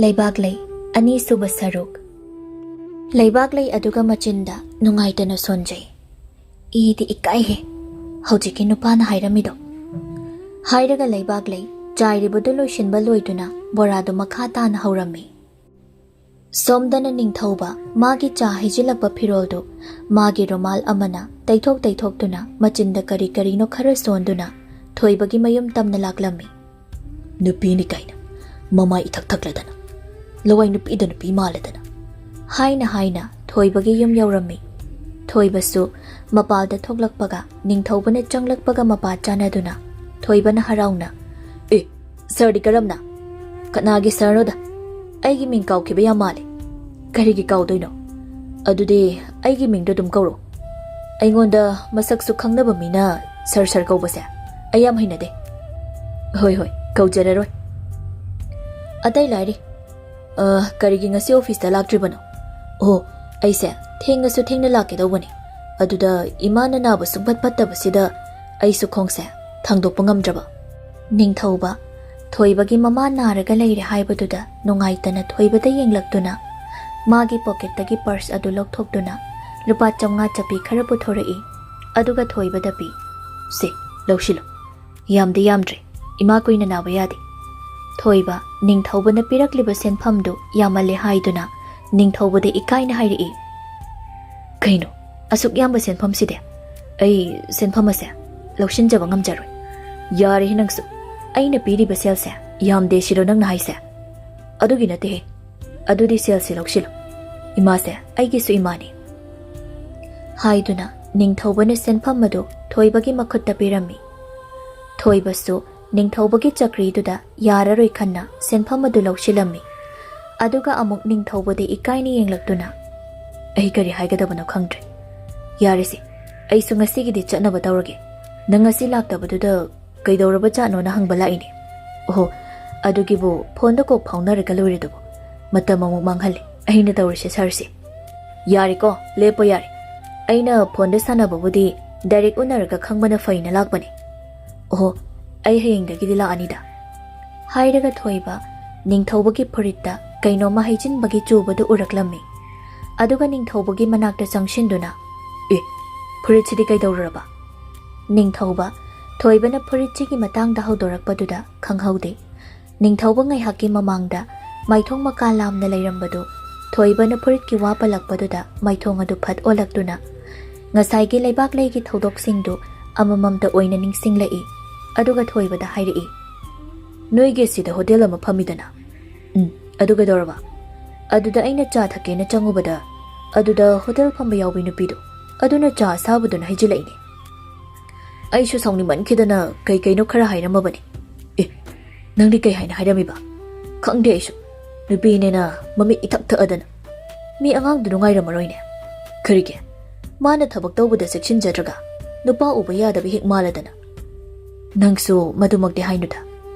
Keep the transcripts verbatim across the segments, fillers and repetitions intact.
ꯂꯩꯕꯥꯛꯂꯩ, ꯑꯅꯤꯁꯨꯕ ꯁꯔꯨꯛ꯫ ꯂꯩꯕꯥꯛꯂꯩ ꯑꯗꯨꯒ ꯃꯆꯤꯟꯗ ꯅꯨꯡꯉꯥꯏꯇꯅ ꯁꯣꯟꯖꯩ꯫ "ꯏꯗꯤ ꯏꯀꯥꯏꯍꯦ, ꯍꯧꯖꯤꯛꯀꯤ ꯅꯨꯄꯥꯅ ꯍꯥꯏꯔꯝꯃꯤꯗꯣ"꯫ ꯍꯥꯏꯔꯒ ꯂꯩꯕꯥꯛꯂꯩ ꯆꯥꯏꯔꯤꯕꯗꯨ ꯂꯣꯏꯁꯤꯟꯕ ꯂꯣꯏꯗꯨꯅ ꯕꯣꯔꯥꯗꯨ ꯃꯈꯥ ꯇꯥꯅ ꯍꯧꯔꯝꯃꯤ꯫ ꯁꯣꯝꯗꯅ ꯅꯤꯡꯊꯧꯕ ꯃꯥꯒꯤ ꯆꯥ ꯍꯩꯖꯤꯜꯂꯛꯄ ꯐꯤꯔꯣꯜꯗꯨ ꯃꯥꯒꯤ ꯔꯨꯃꯥꯜ ꯑꯃꯅ ꯇꯩꯊꯣꯛ ꯇꯩꯊꯣꯛꯇꯨꯅ ꯃꯆꯤꯟꯗ ꯀꯔꯤ ꯀꯔꯤꯅꯣ ꯈꯔ ꯁꯣꯟꯗꯨꯅ ꯊꯣꯏꯕꯒꯤ ꯃꯌꯨꯝ ꯇꯝꯅ ꯂꯥꯛꯂꯝꯃꯤ꯫ "ꯅꯨꯄꯤꯅꯤ ꯀꯥꯏꯅ, ꯃꯃꯥꯏ ꯏꯊꯛ ꯊꯛꯂꯗꯅ, ꯂꯋꯥꯏ ꯅꯨꯄꯤꯗ ꯅꯨꯄꯤ ꯃꯥꯜꯂꯗꯅ" ꯍꯥꯏꯅ ꯍꯥꯏꯅ ꯊꯣꯏꯕꯒꯤ ꯌꯨꯝ ꯌꯧꯔꯝꯃꯤ꯫ ꯊꯣꯏꯕꯁꯨ ꯃꯄꯥꯜꯗ ꯊꯣꯛꯂꯛꯄꯒ ꯅꯤꯡꯊꯧꯕꯅ ꯆꯪꯂꯛꯄꯒ ꯃꯄꯥ ꯆꯥꯟꯅꯗꯨꯅ ꯊꯣꯏꯕꯅ ꯍꯔꯥꯎꯅ, "ꯑꯦ, ꯁꯥꯔꯗꯤ ꯀꯔꯝꯅ? ꯀꯅꯥꯒꯤ ꯁꯥꯔꯅꯣꯗ? ꯑꯩꯒꯤ ꯃꯤꯡ ꯀꯥꯎꯈꯤꯕ ꯌꯥꯝ ꯃꯥꯜꯂꯦ꯫ ꯀꯔꯤꯒꯤ ꯀꯥꯎꯗꯣꯏꯅꯣ? ꯑꯗꯨꯗꯤ ꯑꯩꯒꯤ ꯃꯤꯡꯗꯣ ꯑꯗꯨꯝ ꯀꯧꯔꯣ꯫ ꯑꯩꯉꯣꯟꯗ ꯃꯁꯛꯁꯨ ꯈꯪꯅꯕ ꯃꯤꯅ ꯁꯥꯔ ꯁꯥꯔ ꯀꯧꯕꯁꯦ ꯑꯩ ꯌꯥꯝ ꯍꯩꯅꯗꯦ"꯫ "ꯍꯣꯏ ꯍꯣꯏ, ꯀꯧꯖꯔꯔꯣꯏ꯫ ꯑꯇꯩ ꯂꯥꯏꯔꯤ꯫ ꯑ, ꯀꯔꯤꯒꯤ ꯉꯁꯤ ꯑꯣꯐꯤꯁꯇ ꯂꯥꯛꯇ꯭ꯔꯤꯕꯅꯣ?" "ꯑꯣ, ꯑꯩꯁꯦ ꯊꯦꯡꯉꯁꯨ ꯊꯦꯡꯅ ꯂꯥꯛꯀꯦ ꯇꯧꯕꯅꯦ꯫ ꯑꯗꯨꯗ ꯏꯃꯥꯅ ꯅꯥꯕ ꯁꯨꯡꯐꯠ ꯐꯠꯇꯕꯁꯤꯗ ꯑꯩꯁꯨ ꯈꯣꯡꯁꯦ ꯊꯥꯡꯗꯣꯛꯄ ꯉꯝꯗ꯭ꯔꯕ"꯫ ꯅꯤꯡꯊꯧꯕ ꯊꯣꯏꯕꯒꯤ ꯃꯃꯥ ꯅꯥꯔꯒ ꯂꯩꯔꯦ ꯍꯥꯏꯕꯗꯨꯗ ꯅꯨꯡꯉꯥꯏꯇꯅ ꯊꯣꯏꯕꯗ ꯌꯦꯡꯂꯛꯇꯨꯅ ꯃꯥꯒꯤ ꯄꯣꯀꯦꯠꯇꯒꯤ ꯄꯔꯁ ꯑꯗꯨ ꯂꯧꯊꯣꯛꯇꯨꯅ ꯂꯨꯄꯥ ꯆꯥꯝꯃꯉꯥ ꯆꯞꯄꯤ ꯈꯔ ꯄꯨꯊꯣꯔꯛꯏ꯫ ꯑꯗꯨꯒ ꯊꯣꯏꯕꯗ ꯄꯤ꯫ "ꯁꯦ, ꯂꯧꯁꯤꯜꯂꯨ꯫ ꯌꯥꯝꯗꯤ ꯌꯥꯝꯗ꯭ꯔꯦ꯫ ꯏꯃꯥ ꯀꯨꯏꯅ ꯅꯥꯕ ꯌꯥꯗꯦ"꯫ ꯊꯣꯏꯕ ꯅꯤꯡꯊꯧꯕꯅ ꯄꯤꯔꯛꯂꯤꯕ ꯁꯦꯟꯐꯝꯗꯨ ꯌꯥꯝꯃꯜꯂꯦ ꯍꯥꯏꯗꯨꯅ ꯅꯤꯡꯊꯧꯕꯗ ꯏꯀꯥꯏꯅ ꯍꯥꯏꯔꯛꯏ꯫ "ꯀꯩꯅꯣ, ꯑꯁꯨꯛ ꯌꯥꯝꯕ ꯁꯦꯟꯐꯝꯁꯤꯗꯤ? ꯑꯩ ꯁꯦꯟꯐꯝ ꯑꯁꯦ ꯂꯧꯁꯤꯟꯖꯕ ꯉꯝꯖꯔꯣꯏ"꯫ "ꯌꯥꯔꯦꯍꯦ ꯅꯪꯁꯨ꯫ ꯑꯩꯅ ꯄꯤꯔꯤꯕ ꯁꯦꯜꯁꯦ ꯌꯥꯝꯗꯦ ꯁꯤꯔꯣ ꯅꯪꯅ ꯍꯥꯏꯁꯦ? ꯑꯗꯨꯒꯤ ꯅꯠꯇꯦꯍꯦ꯫ ꯑꯗꯨꯗꯤ ꯁꯦꯜꯁꯦ ꯂꯧꯁꯤꯜꯂꯨ꯫ ꯏꯃꯥꯁꯦ ꯑꯩꯒꯤꯁꯨ ꯏꯃꯥꯅꯤ"꯫ ꯍꯥꯏꯗꯨꯅ ꯅꯤꯡꯊꯧꯕꯅ ꯁꯦꯟꯐꯝ ꯑꯗꯨ ꯊꯣꯏꯕꯒꯤ ꯃꯈꯨꯠꯇ ꯄꯤꯔꯝꯃꯤ꯫ ꯊꯣꯏꯕꯁꯨ ꯅꯤꯡꯊꯧꯕꯒꯤ ꯆꯀ꯭ꯔꯤꯗꯨꯗ ꯌꯥꯔꯔꯣꯏ ꯈꯟꯅ ꯁꯦꯟꯐꯝ ꯑꯗꯨ ꯂꯧꯁꯤꯜꯂꯝꯃꯤ꯫ ꯑꯗꯨꯒ ꯑꯃꯨꯛ ꯅꯤꯡꯊꯧꯕꯗ ꯏꯀꯥꯏꯅ ꯌꯦꯡꯂꯛꯇꯨꯅ, "ꯑꯩ ꯀꯔꯤ ꯍꯥꯏꯒꯗꯕꯅꯣ ꯈꯪꯗ꯭ꯔꯦ꯫ ꯌꯥꯔꯦꯁꯦ, ꯑꯩꯁꯨ ꯉꯁꯤꯒꯤꯗꯤ ꯆꯠꯅꯕ ꯇꯧꯔꯒꯦ꯫ ꯅꯪ ꯉꯁꯤ ꯂꯥꯛꯇꯕꯗꯨꯗ ꯀꯩꯗꯧꯔꯕ ꯖꯥꯠꯅꯣꯅ ꯍꯪꯕ ꯂꯥꯛꯏꯅꯦ"꯫ "ꯑꯣꯍꯣ, ꯑꯗꯨꯒꯤꯕꯨ ꯐꯣꯟꯗ ꯀꯣꯛ ꯐꯥꯎꯅꯔꯒ ꯂꯣꯏꯔꯦꯗꯨꯕꯨ꯫ ꯃꯇꯝ ꯑꯃꯨꯛ ꯃꯥꯡꯍꯜꯂꯦ꯫ ꯑꯩꯅ ꯇꯧꯔꯤꯁꯦ ꯁꯥꯔꯁꯦ"꯫ "ꯌꯥꯔꯦꯀꯣ, ꯂꯦꯞꯄꯣ ꯌꯥꯔꯦ꯫ ꯑꯩꯅ ꯐꯣꯟꯗ ꯁꯥꯟꯅꯕꯕꯨꯗꯤ ꯗꯥꯏꯔꯦꯛ ꯎꯅꯔꯒ ꯈꯪꯕꯅ ꯐꯩꯅ ꯂꯥꯛꯄꯅꯦ"꯫ "ꯑꯣꯍꯣ, ꯑꯩ ꯍꯌꯦꯡꯗꯒꯤꯗꯤ ꯂꯥꯛꯑꯅꯤꯗ"꯫ ꯍꯥꯏꯔꯒ ꯊꯣꯏꯕ ꯅꯤꯡꯊꯧꯕꯒꯤ ꯐꯨꯔꯤꯠꯇ ꯀꯩꯅꯣꯝꯃ ꯍꯩꯖꯤꯟꯕꯒꯤ ꯆꯨꯕꯗꯨ ꯎꯔꯛꯂꯝꯃꯤ꯫ ꯑꯗꯨꯒ ꯅꯤꯡꯊꯧꯕꯒꯤ ꯃꯅꯥꯛꯇ ꯆꯪꯁꯤꯟꯗꯨꯅ, "ꯑꯦ, ꯐꯨꯔꯤꯠꯁꯤꯗꯤ ꯀꯩꯗꯧꯔꯨꯔꯕ?" ꯅꯤꯡꯊꯧꯕ ꯊꯣꯏꯕꯅ ꯐꯨꯔꯤꯠꯁꯤꯒꯤ ꯃꯇꯥꯡꯗ ꯍꯧꯗꯣꯔꯛꯄꯗꯨꯗ ꯈꯪꯍꯧꯗꯦ꯫ ꯅꯤꯡꯊꯧꯕ ꯉꯥꯏꯍꯥꯛꯀꯤ ꯃꯃꯥꯡꯗ ꯃꯥꯏꯊꯣꯡ ꯃꯀꯥ ꯂꯥꯝꯅ ꯂꯩꯔꯝꯕꯗꯨ ꯊꯣꯏꯕꯅ ꯐꯨꯔꯤꯠꯀꯤ ꯋꯥ ꯄꯜꯂꯛꯄꯗꯨꯗ ꯃꯥꯏꯊꯣꯡ ꯑꯗꯨ ꯐꯠ ꯑꯣꯜꯂꯛꯇꯨꯅ ꯉꯁꯥꯏꯒꯤ ꯂꯩꯕꯥꯛ ꯂꯩꯒꯤ ꯊꯧꯗꯣꯛꯁꯤꯡꯗꯨ ꯑꯃꯃꯝꯇ ꯑꯣꯏꯅ ꯅꯤꯡꯁꯤꯡꯂꯛꯏ꯫ ꯑꯗꯨꯒ ꯊꯣꯏꯕꯗ ꯍꯥꯏꯔꯛꯏ, "ꯅꯣꯏꯒꯤ ꯑꯁꯤꯗ ꯍꯣꯇꯦꯜ ꯑꯃ ꯐꯝꯃꯤꯗꯅ?" "ꯎꯝ, ꯑꯗꯨ ꯀꯩꯗꯧꯔꯕ?" "ꯑꯗꯨꯗ ꯑꯩꯅ ꯆꯥ ꯊꯛꯀꯦꯅ ꯆꯪꯉꯨꯕꯗ ꯑꯗꯨꯗ ꯍꯣꯇꯦꯜ ꯐꯝꯕ ꯌꯥꯎꯕꯤ ꯅꯨꯄꯤꯗꯣ ꯑꯗꯨꯅ ꯆꯥ ꯑꯁꯥꯕꯗꯨꯅ ꯍꯩꯖꯤꯜꯂꯛꯏꯅꯦ꯫ ꯑꯩꯁꯨ ꯁꯥꯎꯅꯤꯡꯃꯟꯈꯤꯗꯅ ꯀꯩ ꯀꯩꯅꯣ ꯈꯔ ꯍꯥꯏꯔꯝꯃꯕꯅꯤ꯫" "ꯑꯦ, ꯅꯪꯗꯤ ꯀꯩ ꯍꯥꯏꯅ ꯍꯥꯏꯔꯝꯃꯤꯕ?" "ꯈꯪꯗꯦ ꯑꯩꯁꯨ꯫ ꯅꯨꯄꯤꯅꯦꯅ ꯃꯃꯤꯠ ꯏꯊꯛ ꯊꯛꯑꯗꯅ꯫ ꯃꯤ ꯑꯉꯥꯡꯗꯨ ꯅꯨꯡꯉꯥꯏꯔꯝꯃꯔꯣꯏꯅꯦ꯫ ꯀꯔꯤꯒꯤ? ꯃꯥꯅ ꯊꯕꯛ ꯇꯧꯕꯗ ꯆꯦꯛꯁꯤꯟꯖꯗ꯭ꯔꯒ ꯅꯨꯄꯥ ꯎꯕ ꯌꯥꯗꯕ ꯍꯦꯛ ꯃꯥꯜꯂꯗꯅ꯫" "ꯅꯪꯁꯨ ꯃꯗꯨꯃꯛꯇꯤ ꯍꯥꯏꯅꯨꯗ꯫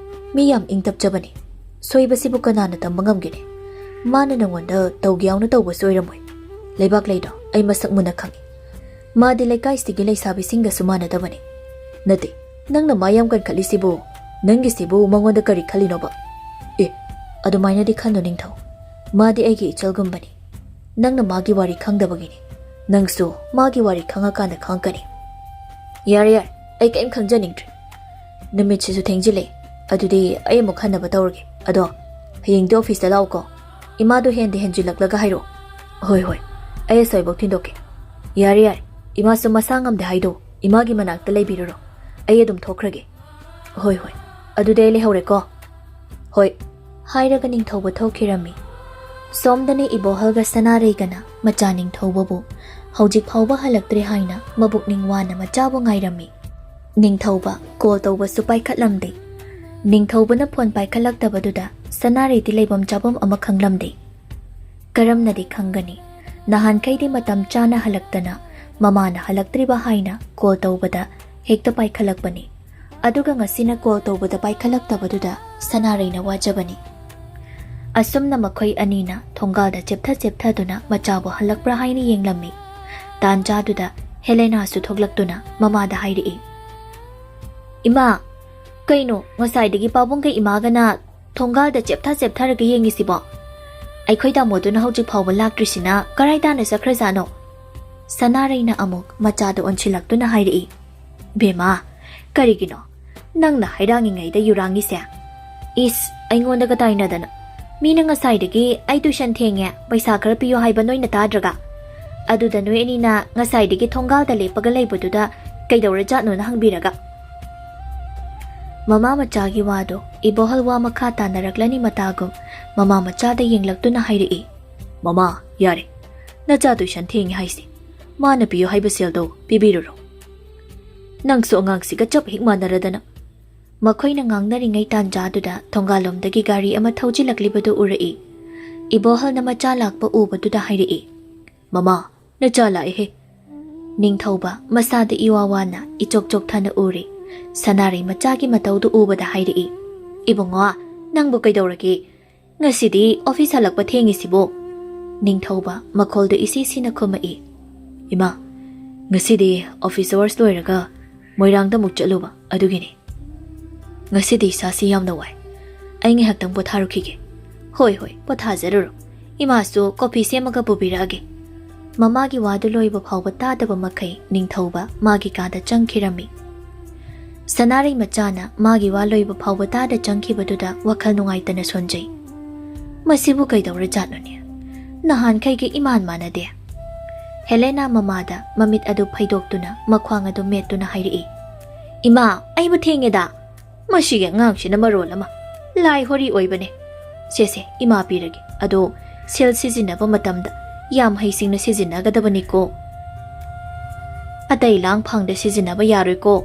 ꯃꯤ ꯌꯥꯝ ꯏꯪ ꯇꯞꯆꯕꯅꯤ꯫ ꯁꯣꯏꯕꯁꯤꯕꯨ ꯀꯅꯥꯅ ꯇꯝꯕ ꯉꯝꯒꯦꯅꯦ? ꯃꯥꯅ ꯅꯪꯉꯣꯟꯗ ꯇꯧꯒꯦ ꯌꯥꯎꯅ ꯇꯧꯕꯁꯨ ꯑꯣꯏꯔꯝꯃꯣꯏ꯫ ꯂꯩꯕꯥꯛ ꯂꯩꯗꯣ ꯑꯩ ꯃꯁꯛ ꯃꯨꯟꯅ ꯈꯪꯏ꯫ ꯃꯥꯗꯤ ꯂꯩꯀꯥꯏꯁꯤꯒꯤ ꯂꯩꯁꯥꯕꯤꯁꯤꯡꯒꯁꯨ ꯃꯥꯟꯅꯗꯕꯅꯤ꯫" "ꯅꯠꯇꯦ, ꯅꯪꯅ ꯃꯥ ꯌꯥꯝ ꯀꯟꯈꯠꯂꯤꯁꯤꯕꯨ, ꯅꯪꯒꯤꯁꯤꯕꯨ ꯃꯉꯣꯟꯗ ꯀꯔꯤ ꯈꯜꯂꯤꯅꯣꯕ?" "ꯑꯦ, ꯑꯗꯨꯃꯥꯏꯅꯗꯤ ꯈꯟꯅꯨ ꯅꯤꯡꯊꯧ꯫ ꯃꯥꯗꯤ ꯑꯩꯒꯤ ꯏꯆꯜꯒꯨꯝꯕꯅꯤ꯫ ꯅꯪꯅ ꯃꯥꯒꯤ ꯋꯥꯔꯤ ꯈꯪꯗꯕꯒꯤꯅꯤ꯫ ꯅꯪꯁꯨ ꯃꯥꯒꯤ ꯋꯥꯔꯤ ꯈꯪꯉꯀꯥꯟꯗ ꯈꯪꯉꯛꯀꯅꯤ꯫" "ꯌꯥꯔꯦ, ꯌꯥꯔꯦ, ꯑꯩ ꯀꯔꯤꯝ ꯈꯪꯖꯅꯤꯡꯗ꯭ꯔꯦ꯫ ꯅꯨꯃꯤꯠꯁꯤꯁꯨ ꯊꯦꯡꯖꯤꯜꯂꯛꯑꯦ꯫ ꯑꯗꯨꯗꯤ ꯑꯩ ꯑꯃꯨꯛ ꯍꯟꯅꯕ ꯇꯧꯔꯒꯦ꯫ ꯑꯗꯣ ꯍꯌꯦꯡꯗꯤ ꯑꯣꯐꯤꯁꯇ ꯂꯥꯛꯎꯀꯣ꯫ ꯏꯃꯥꯗꯣ ꯍꯦꯟꯗ ꯍꯦꯟꯖꯤꯜꯂꯛꯂꯒ ꯍꯥꯏꯔꯛꯑꯣ꯫" "ꯍꯣꯏ, ꯍꯣꯏ, ꯑꯩ ꯑꯁꯣꯏꯕꯧ ꯊꯤꯟꯗꯣꯛꯀꯦ꯫" "ꯌꯥꯔꯦ, ꯌꯥꯔꯦ, ꯏꯃꯥꯁꯨ ꯃꯁꯥ ꯉꯝꯗꯦ ꯍꯥꯏꯗꯣ ꯏꯃꯥꯒꯤ ꯃꯅꯥꯛꯇ ꯂꯩꯕꯤꯔꯨꯔꯣ꯫ ꯑꯩ ꯑꯗꯨꯝ ꯊꯣꯛꯈ꯭ꯔꯒꯦ꯫" "ꯍꯣꯏ, ꯍꯣꯏ, ꯑꯗꯨꯗꯤ ꯑꯩ ꯂꯩꯍꯧꯔꯦꯀꯣ꯫" "ꯍꯣꯏ꯫" ꯍꯥꯏꯔꯒ ꯅꯤꯡꯊꯧꯕ ꯊꯣꯛꯈꯤꯔꯝꯃꯤ꯫ ꯁꯣꯝꯗꯅ ꯏꯕꯣꯍꯜꯒ ꯁꯅꯥꯔꯩꯒꯅ ꯃꯆꯥ ꯅꯤꯡꯊꯧꯕꯕꯨ ꯍꯧꯖꯤꯛ ꯐꯥꯎꯕ ꯍꯜꯂꯛꯇ꯭ꯔꯦ ꯍꯥꯏꯅ ꯃꯕꯨꯛꯅꯤꯡ ꯋꯥꯅ ꯃꯆꯥꯕꯨ ꯉꯥꯏꯔꯝꯃꯤ꯫ ꯅꯤꯡꯊꯧꯕ ꯀꯣꯜ ꯇꯧꯕꯁꯨ ꯄꯥꯏꯈꯠꯂꯝꯗꯦ꯫ ꯅꯤꯡꯊꯧꯕꯅ ꯐꯣꯟ ꯄꯥꯏꯈꯠꯂꯛꯇꯕꯗꯨꯗ ꯁꯅꯥꯔꯩꯗꯤ ꯂꯩꯐꯝ ꯆꯥꯐꯝ ꯑꯃ ꯈꯪꯂꯝꯗꯦ꯫ ꯀꯔꯝꯅꯗꯤ ꯈꯪꯒꯅꯤ? ꯅꯍꯥꯟꯈꯩꯗꯤ ꯃꯇꯝ ꯆꯥꯅ ꯍꯜꯂꯛꯇꯅ ꯃꯃꯥꯅ ꯍꯜꯂꯛꯇ꯭ꯔꯤꯕ ꯍꯥꯏꯅ ꯀꯣꯜ ꯇꯧꯕꯗ ꯍꯦꯛꯇ ꯄꯥꯏꯈꯠꯂꯛꯄꯅꯤ꯫ ꯑꯗꯨꯒ ꯉꯁꯤꯅ ꯀꯣꯜ ꯇꯧꯕꯗ ꯄꯥꯏꯈꯠꯂꯛꯇꯕꯗꯨꯗ ꯁꯅꯥꯔꯩꯅ ꯋꯥꯖꯕꯅꯤ꯫ ꯑꯁꯨꯝꯅ ꯃꯈꯣꯏ ꯑꯅꯤꯅ ꯊꯣꯡꯒꯥꯜꯗ ꯆꯦꯞꯊ ꯆꯦꯞꯊꯗꯨꯅ ꯃꯆꯥꯕꯨ ꯍꯜꯂꯛꯄ꯭ꯔꯥ ꯍꯥꯏꯅ ꯌꯦꯡꯂꯝꯃꯤ꯫ ꯇꯥꯟꯖꯥꯗꯨꯗ ꯍꯦꯂꯦꯅꯥꯁꯨ ꯊꯣꯛꯂꯛꯇꯨꯅ ꯃꯃꯥꯗ ꯍꯥꯏꯔꯛꯏ, "ꯏꯃꯥ, ꯀꯩꯅꯣ ꯉꯁꯥꯏꯗꯒꯤ ꯄꯥꯕꯨꯡꯒ ꯏꯃꯥꯒꯅ ꯊꯣꯡꯒꯥꯜꯗ ꯆꯦꯞꯊ ꯆꯦꯞꯊꯔꯒ ꯌꯦꯡꯉꯤꯁꯤꯕꯣ? ꯑꯩꯈꯣꯏ ꯇꯥꯃꯣꯗꯨꯅ ꯍꯧꯖꯤꯛ ꯐꯥꯎꯕ ꯂꯥꯛꯇ꯭ꯔꯤꯁꯤꯅ ꯀꯔꯥꯏ ꯇꯥꯅ ꯆꯠꯈ꯭ꯔꯖꯥꯠꯅꯣ?" ꯁꯅꯥꯔꯩꯅ ꯑꯃꯨꯛ ꯃꯆꯥꯗ ꯑꯣꯟꯁꯤꯜꯂꯛꯇꯨꯅ ꯍꯥꯏꯔꯛꯏ꯫ "ꯕꯦꯝꯃ, ꯀꯔꯤꯒꯤꯅꯣ ꯅꯪꯅ ꯍꯩꯔꯥꯡꯉꯤꯉꯩꯗ ꯌꯨꯔꯥꯡꯉꯤꯁꯦ? ꯏꯁ, ꯑꯩꯉꯣꯟꯗꯒ ꯇꯥꯏꯅꯗꯅ꯫ ꯃꯤꯅ ꯉꯁꯥꯏꯗꯒꯤ ꯑꯩ ꯇꯨꯏꯁꯟ ꯊꯦꯡꯉꯦ, ꯄꯩꯁꯥ ꯈꯔ ꯄꯤꯌꯣ ꯍꯥꯏꯕ ꯅꯣꯏꯅ ꯇꯥꯗ꯭ꯔꯒ? ꯑꯗꯨꯗ ꯅꯣꯏ ꯑꯅꯤꯅ ꯉꯁꯥꯏꯗꯒꯤ ꯊꯣꯡꯒꯥꯜꯗ ꯂꯦꯞꯄꯒ ꯂꯩꯕꯗꯨꯗ ꯀꯩꯗꯧꯔꯖꯥꯠꯅꯣꯅ ꯍꯪꯕꯤꯔꯒ?" ꯃꯃꯥ ꯃꯆꯥꯒꯤ ꯋꯥꯗꯣ ꯏꯕꯣꯍꯜ ꯋꯥ ꯃꯈꯥ ꯇꯥꯅꯔꯛꯂꯅꯤ ꯃꯇꯥꯒꯨꯝ ꯃꯃꯥ ꯃꯆꯥꯗ ꯌꯦꯡꯂꯛꯇꯨꯅ ꯍꯥꯏꯔꯛꯏ꯫ "ꯃꯃꯥ, ꯌꯥꯔꯦ꯫ ꯅꯆꯥ ꯇꯨꯏꯁꯟ ꯊꯦꯡꯉꯦ ꯍꯥꯏꯁꯦ꯫ ꯃꯥꯅ ꯄꯤꯌꯨ ꯍꯥꯏꯕ ꯁꯦꯜꯗꯣ ꯄꯤꯕꯤꯔꯨꯔꯣ꯫ ꯅꯪꯁꯨ ꯑꯉꯥꯡꯁꯤꯒ ꯆꯞ ꯍꯦꯛ ꯃꯥꯟꯅꯔꯗꯅ꯫" ꯃꯈꯣꯏꯅ ꯉꯥꯡꯅꯔꯤꯉꯩ ꯇꯥꯟꯖꯥꯗꯨꯗ ꯊꯣꯡꯒꯥꯜꯂꯣꯝꯗꯒꯤ ꯒꯥꯔꯤ ꯑꯃ ꯊꯧꯖꯤꯜꯂꯛꯂꯤꯕꯗꯨ ꯎꯔꯛꯏ꯫ ꯏꯕꯣꯍꯜꯅ ꯃꯆꯥ ꯂꯥꯛꯄ ꯎꯕꯗꯨꯗ ꯍꯥꯏꯔꯛꯏ, "ꯃꯃꯥ, ꯅꯆꯥ ꯂꯥꯛꯑꯦꯍꯦ!" ꯅꯤꯡꯊꯧꯕ ꯃꯁꯥꯗ ꯏꯋꯥ ꯋꯥꯅ ꯏꯆꯣꯛ ꯆꯣꯛꯊꯅ ꯎꯔꯦ꯫ ꯁꯅꯥꯔꯩ ꯃꯆꯥꯒꯤ ꯃꯇꯧꯗꯨ ꯎꯕꯗ ꯍꯥꯏꯔꯛꯏ, "ꯏꯕꯨꯡꯉꯣ, ꯅꯪꯕꯨ ꯀꯩꯗꯧꯔꯒꯦ? ꯉꯁꯤꯗꯤ ꯑꯣꯐꯤꯁ ꯍꯜꯂꯛꯄ ꯊꯦꯡꯉꯤꯁꯤꯕꯣ?" ꯅꯤꯡꯊꯧꯕ ꯃꯈꯣꯜꯗꯨ ꯏꯁꯤ ꯁꯤꯅ ꯈꯨꯝꯃꯛꯏ, "ꯏꯃꯥ, ꯉꯁꯤꯗꯤ ꯑꯣꯐꯤꯁ ꯑꯋꯥꯔꯁ ꯂꯣꯏꯔꯒ ꯃꯣꯏꯔꯥꯡꯗ ꯑꯃꯨꯛ ꯆꯠꯂꯨꯕ, ꯑꯗꯨꯒꯤꯅꯤ꯫ ꯉꯁꯤꯗꯤ ꯏꯁꯥꯁꯤ ꯌꯥꯝꯅ ꯋꯥꯏ꯫ ꯑꯩ ꯉꯥꯏꯍꯥꯛꯇꯪ ꯄꯣꯊꯥꯔꯨꯈꯤꯒꯦ꯫" "ꯍꯣꯏ, ꯍꯣꯏ, ꯄꯣꯊꯥꯖꯔꯨꯔꯣ꯫ ꯏꯃꯥꯁꯨ ꯀꯣꯐꯤ ꯁꯦꯝꯃꯒ ꯄꯨꯕꯤꯔꯛꯑꯒꯦ꯫" ꯃꯃꯥꯒꯤ ꯋꯥꯗꯨ ꯂꯣꯏꯕ ꯐꯥꯎꯕ ꯇꯥꯗꯕ ꯃꯈꯩ ꯅꯤꯡꯊꯧꯕ ꯃꯥꯒꯤ ꯀꯥꯗ ꯆꯪꯈꯤꯔꯝꯃꯤ꯫ ꯁꯅꯥꯔꯩ ꯃꯆꯥꯅ ꯃꯥꯒꯤ ꯋꯥ ꯂꯣꯏꯕ ꯐꯥꯎꯕ ꯇꯥꯗ ꯆꯪꯈꯤꯕꯗꯨꯗ ꯋꯥꯈꯜ ꯅꯨꯡꯉꯥꯏꯇꯅ ꯁꯣꯟꯖꯩ꯫ "ꯃꯁꯤꯕꯨ ꯀꯩꯗꯧꯔꯖꯥꯠꯅꯣꯅꯦ? ꯅꯍꯥꯟꯈꯩꯒ ꯏꯃꯥꯟ ꯃꯥꯟꯅꯗꯦ꯫" ꯍꯦꯂꯦꯅꯥ ꯃꯃꯥꯗ ꯃꯃꯤꯠ ꯑꯗꯨ ꯐꯩꯗꯣꯛꯇꯨꯅ ꯃꯈ꯭ꯋꯥꯡ ꯑꯗꯨ ꯃꯦꯠꯇꯨꯅ ꯍꯥꯏꯔꯛꯏ, "ꯏꯃꯥ, ꯑꯩꯕꯨ ꯊꯦꯡꯉꯦꯗ꯫ ꯃꯁꯤꯒꯤ ꯑꯉꯥꯡꯁꯤꯅ ꯃꯔꯣꯜ ꯑꯃ ꯂꯥꯏ ꯍꯣꯔꯤ ꯑꯣꯏꯕꯅꯦ꯫ ꯁꯦ, ꯁꯦ, ꯏꯃꯥ ꯄꯤꯔꯒꯦ꯫ ꯑꯗꯣ ꯁꯦꯜ ꯁꯤꯖꯤꯟꯅꯕ ꯃꯇꯝꯗ ꯌꯥꯝ ꯍꯩꯁꯤꯡꯅ ꯁꯤꯖꯤꯟꯅꯒꯗꯕꯅꯤꯀꯣ꯫ ꯑꯇꯩ ꯂꯥꯡ ꯐꯥꯡꯗ ꯁꯤꯖꯤꯟꯅꯕ ꯌꯥꯔꯣꯏꯀꯣ꯫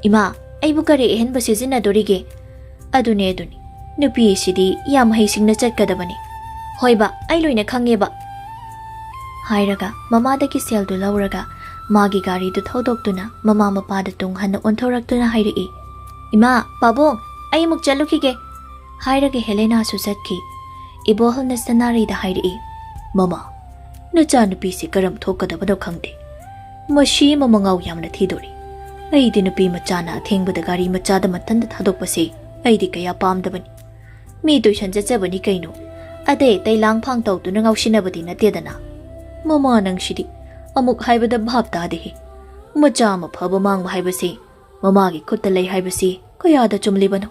ꯏꯃꯥ, ꯑꯩꯕꯨ ꯀꯔꯤ ꯑꯍꯦꯟꯕ ꯁꯤꯖꯤꯟꯅꯗꯣꯔꯤꯒꯦ? ꯑꯗꯨꯅꯦ, ꯑꯗꯨꯅꯤ꯫ ꯅꯨꯄꯤ ꯑꯁꯤꯗꯤ ꯌꯥꯝ ꯍꯩꯁꯤꯡꯅ ꯆꯠꯀꯗꯕꯅꯤ꯫ ꯍꯣꯏꯕ, ꯑꯩ ꯂꯣꯏꯅ ꯈꯪꯉꯦꯕ꯫" ꯍꯥꯏꯔꯒ ꯃꯃꯥꯗꯒꯤ ꯁꯦꯜꯗꯨ ꯂꯧꯔꯒ ꯃꯥꯒꯤ ꯒꯥꯔꯤꯗꯨ ꯊꯧꯗꯣꯛꯇꯨꯅ ꯃꯃꯥ ꯃꯄꯥꯗ ꯇꯨꯡ ꯍꯟꯅ ꯑꯣꯟꯊꯣꯔꯛꯇꯨꯅ ꯍꯥꯏꯔꯛꯏ, "ꯏꯃꯥ, ꯄꯥꯕꯨꯡ, ꯑꯩ ꯑꯃꯨꯛ ꯆꯠꯂꯨꯈꯤꯒꯦ꯫" ꯍꯥꯏꯔꯒ ꯍꯦꯂꯦꯅꯥꯁꯨ ꯆꯠꯈꯤ꯫ ꯏꯕꯣꯍꯜꯅ ꯁꯅꯥꯔꯩꯗ ꯍꯥꯏꯔꯛꯏ, "ꯃꯃꯥ, ꯅꯆꯥꯅꯨꯄꯤꯁꯤ ꯀꯔꯝ ꯊꯣꯛꯀꯗꯕꯅꯣ ꯈꯪꯗꯦ꯫ ꯃꯁꯤ ꯑꯃ ꯃꯉꯥꯎ ꯌꯥꯝꯅ ꯊꯤꯗꯣꯔꯤ꯫ ꯑꯩꯗꯤ ꯅꯨꯄꯤ ꯃꯆꯥꯅ ꯑꯊꯦꯡꯕꯗ ꯒꯥꯔꯤ ꯃꯆꯥꯗ ꯃꯊꯟꯇ ꯊꯥꯗꯣꯛꯄꯁꯤ ꯑꯩꯗꯤ ꯀꯌꯥ ꯄꯥꯝꯗꯕꯅꯤ꯫ ꯃꯤ ꯇꯨꯏꯁꯟ ꯆꯠꯆꯕꯅꯤ ꯀꯩꯅꯣ꯫ ꯑꯇꯩ ꯑꯇꯩ ꯂꯥꯡ ꯐꯥꯡ ꯇꯧꯗꯨꯅ ꯉꯥꯎꯁꯤꯟꯅꯕꯗꯤ ꯅꯠꯇꯦꯗꯅ꯫ ꯃꯃꯥ ꯅꯪꯁꯤꯗꯤ ꯑꯃꯨꯛ ꯍꯥꯏꯕꯗ ꯚꯥꯞ ꯇꯥꯗꯦꯍꯦ꯫ ꯃꯆꯥ ꯑꯃ ꯐꯕ ꯃꯥꯡꯕ ꯍꯥꯏꯕꯁꯤ ꯃꯃꯥꯒꯤ ꯈꯨꯠꯇ ꯂꯩ ꯍꯥꯏꯕꯁꯤ ꯀꯌꯥꯗ ꯆꯨꯝꯂꯤꯕꯅꯣ?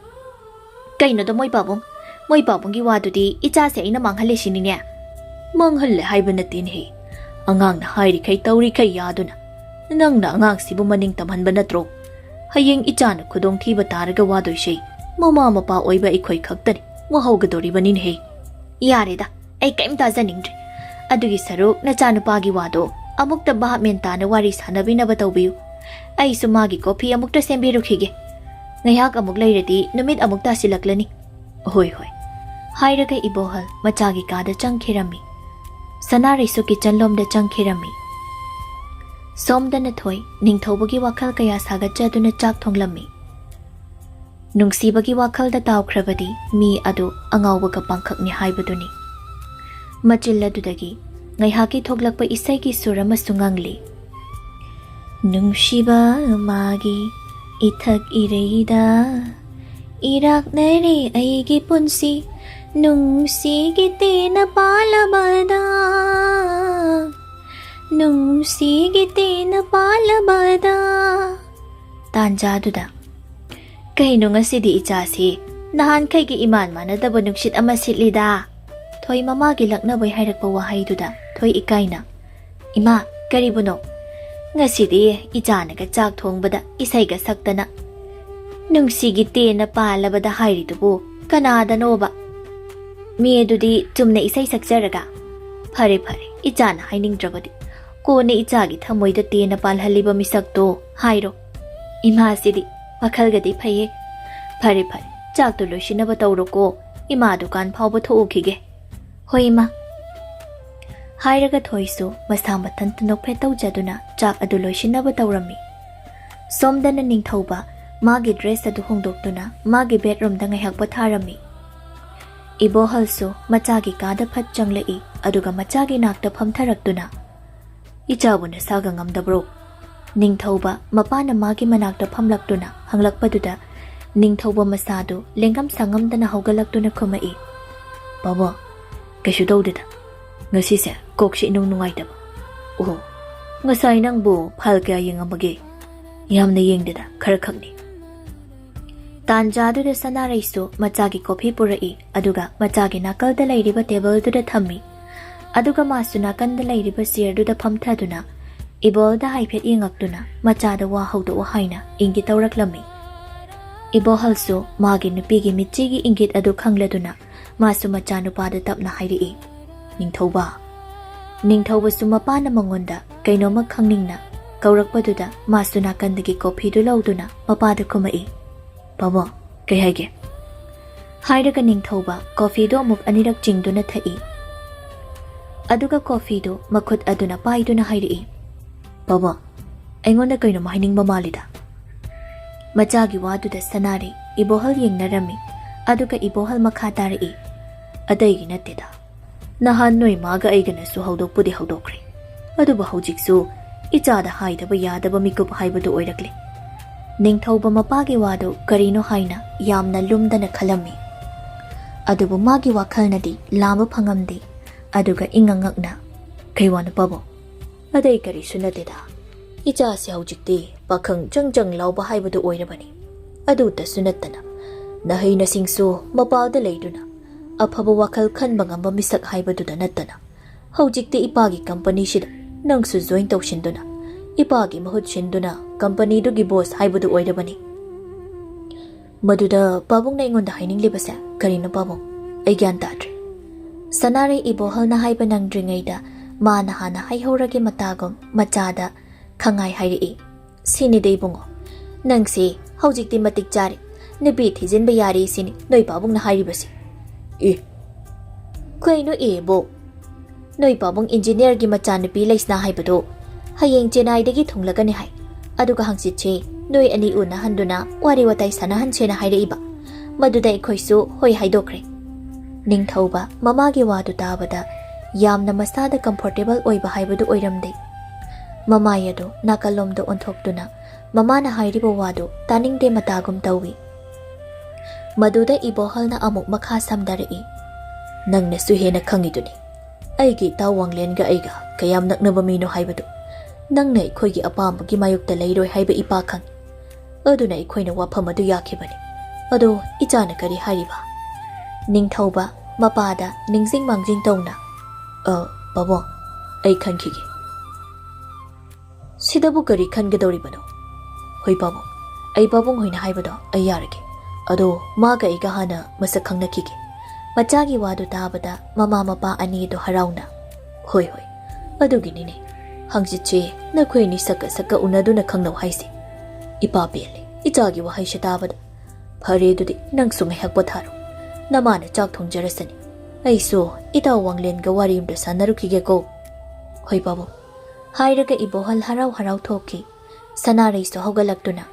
ꯀꯩꯅꯣꯗ ꯃꯣꯏ ꯄꯥꯕꯨꯡ, ꯃꯣꯏ ꯄꯥꯕꯨꯡꯒꯤ ꯋꯥꯗꯨꯗꯤ ꯏꯆꯥꯁꯦ ꯑꯩꯅ ꯃꯥꯡꯍꯜꯂꯤꯁꯤꯅꯤꯅꯦ꯫ ꯃꯥꯡꯍꯜꯂꯦ ꯍꯥꯏꯕ ꯅꯠꯇꯦꯅꯦꯍꯦ꯫ ꯑꯉꯥꯡꯅ ꯍꯥꯏꯔꯤꯈꯩ ꯇꯧꯔꯤꯈꯩ ꯌꯥꯗꯨꯅ ꯅꯪꯅ ꯑꯉꯥꯡꯁꯤꯕꯨ ꯃꯅꯤꯡ ꯇꯝꯍꯟꯕ ꯅꯠꯇ꯭ꯔꯣ? ꯍꯌꯦꯡ ꯏꯆꯥꯅ ꯈꯨꯗꯣꯡꯊꯤꯕ ꯇꯥꯔꯒ ꯋꯥꯗꯣꯏꯁꯦ ꯃꯃꯥ ꯃꯄꯥ ꯑꯣꯏꯕ ꯑꯩꯈꯣꯏ ꯈꯛꯇꯅꯤ ꯋꯥꯍꯧꯒꯗꯧꯔꯤꯕꯅꯤꯅꯦꯍꯦ꯫ ꯌꯥꯔꯦꯗ, ꯑꯩ ꯀꯔꯤꯝ ꯇꯥꯖꯅꯤꯡꯗ꯭ꯔꯦ꯫ ꯑꯗꯨꯒꯤ ꯁꯔꯨꯛ ꯅꯆꯥꯅꯨꯄꯥꯒꯤ ꯋꯥꯗꯣ ꯑꯃꯨꯛꯇ ꯚꯥꯞ ꯃꯦꯟ ꯇꯥꯅ ꯋꯥꯔꯤ ꯁꯥꯟꯅꯕꯤꯅꯕ ꯇꯧꯕꯤꯌꯨ꯫ ꯑꯩꯁꯨ ꯃꯥꯒꯤ ꯀꯣꯐꯤ ꯑꯃꯨꯛꯇ ꯁꯦꯝꯕꯤꯔꯨꯈꯤꯒꯦ꯫ ꯉꯥꯏꯍꯥꯛ ꯑꯃꯨꯛ ꯂꯩꯔꯗꯤ ꯅꯨꯃꯤꯠ ꯑꯃꯨꯛ ꯇꯥꯁꯤꯜꯂꯛꯂꯅꯤ꯫ ꯍꯣꯏ ꯍꯣꯏ, ꯍꯥꯏꯔꯒ ꯏꯕꯣꯍꯜ ꯃꯆꯥꯒꯤ ꯀꯥꯗ ꯆꯪꯈꯤꯔꯝꯃꯤ꯫ ꯁꯅꯥꯔꯩꯁꯨ ꯀꯤꯆꯟꯂꯣꯝꯗ ꯆꯪꯈꯤꯔꯝꯃꯤ꯫ ꯁꯣꯝꯗꯅ ꯊꯣꯏ ꯅꯤꯡꯊꯧꯕꯒꯤ ꯋꯥꯈꯜ ꯀꯌꯥ ꯁꯥꯒꯠꯆꯗꯨꯅ ꯆꯥꯛ ꯊꯣꯡꯂꯝꯃꯤ꯫ ꯅꯨꯡꯁꯤꯕꯒꯤ ꯋꯥꯈꯜꯗ ꯇꯥꯎꯈ꯭ꯔꯕꯗꯤ ꯃꯤ ꯑꯗꯨ ꯑꯉꯥꯎꯕꯒ ꯄꯥꯡꯈꯛꯅꯤ ꯍꯥꯏꯕꯗꯨꯅꯤ꯫ ꯃꯆꯤꯜ ꯑꯗꯨꯗꯒꯤ ꯉꯥꯏꯍꯥꯛꯀꯤ ꯊꯣꯛꯂꯛꯄ ꯏꯁꯩꯒꯤ ꯁꯨꯔ ꯑꯃꯁꯨ ꯉꯪꯂꯤ꯫ ꯅꯨꯡꯁꯤꯕ ꯃꯥꯒꯤ ꯏꯊꯛ ꯏꯔꯩꯗ ꯏꯔꯥꯛꯅꯔꯦ ꯑꯩꯒꯤ ꯄꯨꯟꯁꯤ ꯅꯨꯡꯁꯤꯒꯤ ꯇꯦꯅ ꯄꯥꯜꯂꯕꯗ ꯅꯨꯡꯁꯤꯒꯤ ꯇꯦꯅ ꯄꯥꯜꯂꯕꯗ꯫ ꯇꯥꯟꯖꯥꯗꯨꯗ, "ꯀꯩꯅꯣ ꯉꯁꯤꯗꯤ ꯏꯆꯥꯁꯤ ꯅꯍꯥꯟꯈꯩꯒꯤ ꯏꯃꯥꯟ ꯃꯥꯟꯅꯗꯕ ꯅꯨꯡꯁꯤꯠ ꯑꯃ ꯁꯤꯠꯂꯤꯗ?" ꯊꯣꯏ ꯃꯃꯥꯒꯤ ꯂꯛꯅꯕꯩ ꯍꯥꯏꯔꯛꯄ ꯋꯥꯍꯩꯗꯨꯗ ꯊꯣꯏ ꯏꯀꯥꯏꯅ, "ꯏꯃꯥ, ꯀꯔꯤꯕꯨꯅꯣ? ꯉꯁꯤꯗꯤ ꯏꯆꯥꯅꯒ ꯆꯥꯛ ꯊꯣꯡꯕꯗ ꯏꯁꯩꯒ ꯁꯛꯇꯅ ꯅꯨꯡꯁꯤꯒꯤ ꯇꯦꯟꯅ ꯄꯥꯜꯂꯕꯗ ꯍꯥꯏꯔꯤꯗꯨꯕꯨ ꯀꯅꯥꯗꯅꯣꯕ? ꯃꯤ ꯑꯗꯨꯗꯤ ꯆꯨꯝꯅ ꯏꯁꯩ ꯁꯛꯆꯔꯒ?" "ꯐꯔꯦ ꯐꯔꯦ, ꯏꯆꯥꯅ ꯍꯥꯏꯅꯤꯡꯗ꯭ꯔꯕꯗꯤ꯫ ꯀꯣꯟꯅ ꯏꯆꯥꯒꯤ ꯊꯃꯣꯏꯗ ꯇꯦꯟꯅ ꯄꯥꯜꯍꯜꯂꯤꯕ ꯃꯤꯁꯛꯇꯣ ꯍꯥꯏꯔꯣ꯫ ꯏꯃꯥꯁꯤꯗꯤ ꯋꯥꯈꯜꯒꯗꯤ ꯐꯩꯌꯦ꯫ ꯐꯔꯦ ꯐꯔꯦ, ꯆꯥꯛꯇꯨ ꯂꯣꯏꯁꯤꯟꯅꯕ ꯇꯧꯔꯣꯀꯣ꯫ ꯏꯃꯥ ꯗꯨꯀꯥꯟ ꯐꯥꯎꯕ ꯊꯣꯛꯎꯈꯤꯒꯦ꯫" "ꯍꯣꯏ ꯏꯃꯥ꯫" ꯍꯥꯏꯔꯒ ꯊꯣꯏꯁꯨ ꯃꯁꯥ ꯃꯊꯟꯇ ꯅꯣꯛꯐꯦꯠ ꯇꯧꯖꯗꯨꯅ ꯆꯥꯛ ꯑꯗꯨ ꯂꯣꯏꯁꯤꯟꯅꯕ ꯇꯧꯔꯝꯃꯤ꯫ ꯁꯣꯝꯗꯅ ꯅꯤꯡꯊꯧꯕ ꯃꯥꯒꯤ ꯗ꯭ꯔꯦꯁ ꯑꯗꯨ ꯍꯣꯡꯗꯣꯛꯇꯨꯅ ꯃꯥꯒꯤ ꯕꯦꯗꯔꯨꯝꯗ ꯉꯥꯏꯍꯥꯛ ꯄꯣꯊꯥꯔꯝꯃꯤ꯫ ꯏꯕꯣꯍꯜꯁꯨ ꯃꯆꯥꯒꯤ ꯀꯥꯗ ꯐꯠ ꯆꯪꯂꯛꯏ, ꯑꯗꯨꯒ ꯃꯆꯥꯒꯤ ꯅꯥꯛꯇ ꯐꯝꯊꯔꯛꯇꯨꯅ, "ꯏꯆꯥꯕꯨ ꯅꯁꯥꯒ ꯉꯝꯗꯕ꯭ꯔꯣ?" ꯅꯤꯡꯊꯧꯕ ꯃꯄꯥꯅ ꯃꯥꯒꯤ ꯃꯅꯥꯛꯇ ꯐꯝꯂꯛꯇꯨꯅ ꯍꯪꯂꯛꯄꯗꯨꯗ ꯅꯤꯡꯊꯧꯕ ꯃꯁꯥꯗꯨ ꯂꯦꯡꯉꯝ ꯁꯥꯉꯝꯗꯅ ꯍꯧꯒꯠꯂꯛꯇꯨꯅ ꯈꯨꯝꯃꯛꯏ, "ꯄꯥꯕꯨꯡ, ꯀꯩꯁꯨ ꯇꯧꯗꯦꯗ꯫ ꯉꯁꯤꯁꯦ ꯀꯣꯛꯁꯤ ꯏꯅꯨꯡ ꯅꯨꯡꯉꯥꯏꯇꯕ꯫ ꯑꯣꯍꯣ, ꯉꯁꯥꯏ ꯅꯪꯕꯨ ꯐꯥꯏꯜ ꯀꯌꯥ ꯌꯦꯡꯉꯝꯃꯒꯦ?" "ꯌꯥꯝꯅ ꯌꯦꯡꯗꯦꯗ, ꯈꯔ ꯈꯛꯅꯤ꯫" ꯇꯥꯟꯖꯥꯗꯨꯗ ꯁꯅꯥꯔꯩꯁꯨ ꯃꯆꯥꯒꯤ ꯀꯣꯐꯤ ꯄꯨꯔꯛꯏ, ꯑꯗꯨꯒ ꯃꯆꯥꯒꯤ ꯅꯥꯀꯜꯗ ꯂꯩꯔꯤꯕ ꯇꯦꯕꯜꯗꯨꯗ ꯊꯝꯃꯤ꯫ ꯑꯗꯨꯒ ꯃꯥꯁꯨ ꯅꯥꯀꯟꯗ ꯂꯩꯔꯤꯕ ꯆꯤꯌꯔꯗꯨꯗ ꯐꯝꯊꯗꯨꯅ ꯏꯕꯣꯜꯗ ꯍꯥꯏꯐꯦꯠ ꯌꯦꯡꯉꯛꯇꯨꯅ ꯃꯆꯥꯗ ꯋꯥ ꯍꯧꯗꯣꯛꯑꯣ ꯍꯥꯏꯅ ꯏꯪꯒꯤꯠ ꯇꯧꯔꯛꯂꯝꯃꯤ꯫ ꯏꯕꯣꯍꯜꯁꯨ ꯃꯥꯒꯤ ꯅꯨꯄꯤꯒꯤ ꯃꯤꯠꯆꯤꯒꯤ ꯏꯪꯒꯤꯠ ꯑꯗꯨ ꯈꯪꯂꯗꯨꯅ ꯃꯥꯁꯨ ꯃꯆꯥꯅꯨꯄꯥꯗ ꯇꯞꯅ ꯍꯥꯏꯔꯛꯏ, "ꯅꯤꯡꯊꯧꯕ꯫" ꯅꯤꯡꯊꯧꯕꯁꯨ ꯃꯄꯥꯅ ꯃꯉꯣꯟꯗ ꯀꯩꯅꯣꯝꯃ ꯈꯪꯅꯤꯡꯅ ꯀꯧꯔꯛꯄꯗꯨꯗ ꯃꯥꯁꯨ ꯅꯥꯀꯟꯗꯒꯤ ꯀꯣꯐꯤꯗꯨ ꯂꯧꯗꯨꯅ ꯃꯄꯥꯗ ꯈꯨꯝꯃꯛꯏ, "ꯄꯥꯕꯨꯡ, ꯀꯩ ꯍꯥꯏꯒꯦ?" ꯍꯥꯏꯔꯒ ꯅꯤꯡꯊꯧꯕ ꯀꯣꯐꯤꯗꯨ ꯑꯃꯨꯛ ꯑꯅꯤꯔꯛ ꯆꯤꯡꯗꯨꯅ ꯊꯛꯏ꯫ ꯑꯗꯨꯒ ꯀꯣꯐꯤꯗꯨ ꯃꯈꯨꯠ ꯑꯗꯨꯅ ꯄꯥꯏꯗꯨꯅ ꯍꯥꯏꯔꯛꯏ, "ꯄꯥꯕꯨꯡ, ꯑꯩꯉꯣꯟꯗ ꯀꯩꯅꯣꯝ ꯍꯥꯏꯅꯤꯡꯕ ꯃꯥꯜꯂꯤꯗ꯫" ꯃꯆꯥꯒꯤ ꯋꯥꯗꯨꯗ ꯁꯅꯥꯔꯩ ꯏꯕꯣꯍꯜ ꯌꯦꯡꯅꯔꯝꯃꯤ꯫ ꯑꯗꯨꯒ ꯏꯕꯣꯍꯜ ꯃꯈꯥ ꯇꯥꯔꯛꯏ, "ꯑꯇꯩꯒꯤ ꯅꯠꯇꯦꯗ꯫ ꯅꯍꯥꯟ ꯅꯣꯏ ꯃꯥꯒ ꯑꯩꯒꯅꯁꯨ ꯍꯧꯗꯣꯛꯄꯨꯗꯤ ꯍꯧꯗꯣꯛꯈ꯭ꯔꯦ꯫ ꯑꯗꯨꯕꯨ ꯍꯧꯖꯤꯛꯁꯨ ꯏꯆꯥꯗ ꯍꯥꯏꯗꯕ ꯌꯥꯗꯕ ꯃꯤꯀꯨꯞ ꯍꯥꯏꯕꯗꯨ ꯑꯣꯏꯔꯛꯂꯦ꯫" ꯅꯤꯡꯊꯧꯕ ꯃꯄꯥꯒꯤ ꯋꯥꯗꯨ ꯀꯔꯤꯅꯣ ꯍꯥꯏꯅ ꯌꯥꯝꯅ ꯂꯨꯝꯗꯅ ꯈꯜꯂꯝꯃꯤ꯫ ꯑꯗꯨꯕꯨ ꯃꯥꯒꯤ ꯋꯥꯈꯜꯅꯗꯤ ꯂꯥꯝꯕ ꯐꯪꯉꯝꯗꯦ꯫ ꯑꯗꯨꯒ ꯏꯉꯛ ꯉꯛꯅ, "ꯀꯩ ꯋꯥꯅꯣ ꯄꯥꯕꯨꯡ?" "ꯑꯇꯩ ꯀꯔꯤꯁꯨ ꯅꯠꯇꯦꯗ꯫ ꯏꯆꯥꯁꯦ ꯍꯧꯖꯤꯛꯇꯤ ꯄꯥꯈꯪ ꯆꯪ ꯆꯪ ꯂꯥꯎꯕ ꯍꯥꯏꯕꯗꯨ ꯑꯣꯏꯔꯕꯅꯤ꯫ ꯑꯗꯨꯇꯁꯨ ꯅꯠꯇꯅ ꯅꯍꯩ ꯅꯁꯤꯡꯁꯨ ꯃꯄꯥꯜꯗ ꯂꯩꯗꯨꯅ ꯑꯐꯕ ꯋꯥꯈꯜ ꯈꯟꯕ ꯉꯝꯕ ꯃꯤꯁꯛ ꯍꯥꯏꯕꯗꯨꯗ ꯅꯠꯇꯅ ꯍꯧꯖꯤꯛꯇꯤ ꯏꯄꯥꯒꯤ ꯀꯝꯄꯅꯤꯁꯤꯗ ꯅꯪꯁꯨ ꯖꯣꯏꯟ ꯇꯧꯁꯤꯟꯗꯨꯅ ꯏꯄꯥꯒꯤ ꯃꯍꯨꯠ ꯁꯤꯟꯗꯨꯅ ꯀꯝꯄꯅꯤꯗꯨꯒꯤ ꯕꯣꯁ ꯍꯥꯏꯕꯗꯨ ꯑꯣꯏꯔꯕꯅꯤ꯫" "ꯃꯗꯨꯗ ꯄꯥꯕꯨꯡꯅ ꯑꯩꯉꯣꯟꯗ ꯍꯥꯏꯅꯤꯡꯂꯤꯕꯁꯦ ꯀꯔꯤꯅꯣ ꯄꯥꯕꯨꯡ? ꯑꯩ ꯒ꯭ꯌꯥꯟ ꯇꯥꯗ꯭ꯔꯦ꯫" ꯁꯅꯥꯔꯩ ꯏꯕꯣꯍꯜꯅ ꯍꯥꯏꯕ ꯅꯪꯗ꯭ꯔꯤꯉꯩꯗ ꯃꯥꯅ ꯍꯥꯟꯅ ꯍꯥꯏꯍꯧꯔꯒꯦ ꯃꯇꯥꯒꯨꯝ ꯃꯆꯥꯗ ꯈꯪꯉꯥꯏ ꯍꯥꯏꯔꯛꯏ, "ꯁꯤꯅꯤꯗ ꯏꯕꯨꯡꯉꯣ, ꯅꯪꯁꯤ ꯍꯧꯖꯤꯛꯇꯤ ꯃꯇꯤꯛ ꯆꯥꯔꯦ꯫ ꯅꯨꯄꯤ ꯊꯤꯖꯤꯟꯕ ꯌꯥꯔꯦ ꯁꯤꯅꯤ ꯅꯣꯏ ꯄꯥꯕꯨꯡꯅ ꯍꯥꯏꯔꯤꯕꯁꯤ꯫" "ꯑꯦ, ꯀꯩꯅꯣ ꯑꯦꯕꯣ? ꯅꯣꯏ ꯄꯥꯕꯨꯡ ꯏꯟꯖꯤꯅꯤꯌꯔꯒꯤ ꯃꯆꯥꯅꯨꯄꯤ ꯂꯩꯁꯅꯥ ꯍꯥꯏꯕꯗꯣ ꯍꯌꯦꯡ ꯆꯦꯟꯅꯥꯏꯗꯒꯤ ꯊꯨꯡꯂꯒꯅꯤ ꯍꯥꯏ꯫ ꯑꯗꯨꯒ ꯍꯪꯆꯤꯠꯁꯦ ꯅꯣꯏ ꯑꯅꯤ ꯎꯅꯍꯟꯗꯨꯅ ꯋꯥꯔꯤ ꯋꯥꯇꯥꯏ ꯁꯥꯟꯅꯍꯟꯁꯦꯅ ꯍꯥꯏꯔꯛꯏꯕ꯫ ꯃꯗꯨꯗ ꯑꯩꯈꯣꯏꯁꯨ ꯍꯣꯏ ꯍꯥꯏꯗꯣꯛꯈ꯭ꯔꯦ꯫" ꯅꯤꯡꯊꯧꯕ ꯃꯃꯥꯒꯤ ꯋꯥꯗꯨ ꯇꯥꯕꯗ ꯌꯥꯝꯅ ꯃꯁꯥꯗ ꯀꯝꯐꯣꯔꯇꯦꯕꯜ ꯑꯣꯏꯕ ꯍꯥꯏꯕꯗꯨ ꯑꯣꯏꯔꯝꯗꯦ꯫ ꯃꯃꯥꯏ ꯑꯗꯨ ꯅꯥꯀꯜꯂꯣꯝꯗ ꯑꯣꯟꯊꯣꯛꯇꯨꯅ ꯃꯃꯥꯅ ꯍꯥꯏꯔꯤꯕ ꯋꯥꯗꯨ ꯇꯥꯅꯤꯡꯗꯦ ꯃꯇꯥꯒꯨꯝ ꯇꯧꯏ꯫ ꯃꯗꯨꯗ ꯏꯕꯣꯍꯜꯅ ꯑꯃꯨꯛ ꯃꯈꯥ ꯁꯝꯊꯔꯛꯏ, "ꯅꯪꯅꯁꯨ ꯍꯦꯟꯅ ꯈꯪꯉꯤꯗꯨꯅꯤ, ꯑꯩꯒꯤ ꯏꯇꯥꯎ ꯋꯥꯡꯂꯦꯟꯒ ꯑꯩꯒ ꯀꯌꯥꯝ ꯅꯛꯅꯕ ꯃꯤꯅꯣ ꯍꯥꯏꯕꯗꯨ꯫ ꯅꯪꯅ ꯑꯩꯈꯣꯏꯒꯤ ꯑꯄꯥꯝꯕꯒꯤ ꯃꯥꯌꯣꯛꯇ ꯂꯩꯔꯣꯏ ꯍꯥꯏꯕ ꯏꯄꯥ ꯈꯪꯉꯤ꯫ ꯑꯗꯨꯅ ꯑꯩꯈꯣꯏꯅ ꯋꯥꯐꯝ ꯑꯗꯨ ꯌꯥꯈꯤꯕꯅꯤ꯫ ꯑꯗꯣ ꯏꯆꯥꯅ ꯀꯔꯤ ꯍꯥꯏꯔꯤꯕ?" ꯅꯤꯡꯊꯧꯕ ꯃꯄꯥꯗ ꯅꯤꯡꯖꯤꯡ ꯃꯥꯡꯖꯤꯡ ꯇꯧꯅ, "ꯑ, ꯄꯥꯕꯨꯡ, ꯑꯩ ꯈꯟꯈꯤꯒꯦ꯫" "ꯁꯤꯗꯕꯨ ꯀꯔꯤ ꯈꯟꯒꯗꯧꯔꯤꯕꯅꯣ?" "ꯍꯣꯏ ꯄꯥꯕꯨꯡ, ꯑꯩ ꯄꯥꯕꯨꯡ ꯍꯣꯏꯅ ꯍꯥꯏꯕꯗꯣ ꯑꯩ ꯌꯥꯔꯒꯦ꯫ ꯑꯗꯣ ꯃꯥꯒ ꯑꯩꯒ ꯍꯥꯟꯅ ꯃꯁꯛ ꯈꯪꯅꯈꯤꯒꯦ꯫" ꯃꯆꯥꯒꯤ ꯋꯥꯗꯨ ꯇꯥꯕꯗ ꯃꯃꯥ ꯃꯄꯥ ꯑꯅꯤꯗꯨ ꯍꯔꯥꯎꯅ, "ꯍꯣꯏ, ꯍꯣꯏ, ꯑꯗꯨꯒꯤꯅꯤꯅꯦ, ꯍꯪꯆꯤꯠꯁꯦ ꯅꯈꯣꯏ ꯑꯅꯤ ꯁꯛꯀ ꯁꯛꯀ ꯎꯅꯗꯨꯅ ꯈꯪꯅꯧ ꯍꯥꯏꯁꯦ꯫" ꯏꯄꯥ ꯄꯦꯜꯂꯦ ꯏꯆꯥꯒꯤ ꯋꯥꯍꯩꯁꯦ ꯇꯥꯕꯗ꯫ "ꯐꯔꯦ, ꯑꯗꯨꯗꯤ ꯅꯪꯁꯨ ꯉꯥꯏꯍꯥꯛ ꯄꯣꯊꯥꯔꯣ, ꯅꯃꯥꯅ ꯆꯥꯛ ꯊꯣꯡꯖꯔꯁꯅꯤ꯫ ꯑꯩꯁꯨ ꯏꯇꯥꯎ ꯋꯥꯡꯂꯦꯟꯒ ꯋꯥꯔꯤ ꯑꯃꯇ ꯁꯥꯟꯅꯔꯨꯈꯤꯒꯦꯀꯣ꯫" "ꯍꯣꯏ ꯄꯥꯕꯨꯡ꯫" ꯍꯥꯏꯔꯒ ꯏꯕꯣꯍꯜ ꯍꯔꯥꯎ ꯍꯔꯥꯎ ꯊꯣꯛꯈꯤ꯫ ꯁꯅꯥꯔꯩꯁꯨ ꯍꯧꯒꯠꯂꯛꯇꯨꯅ,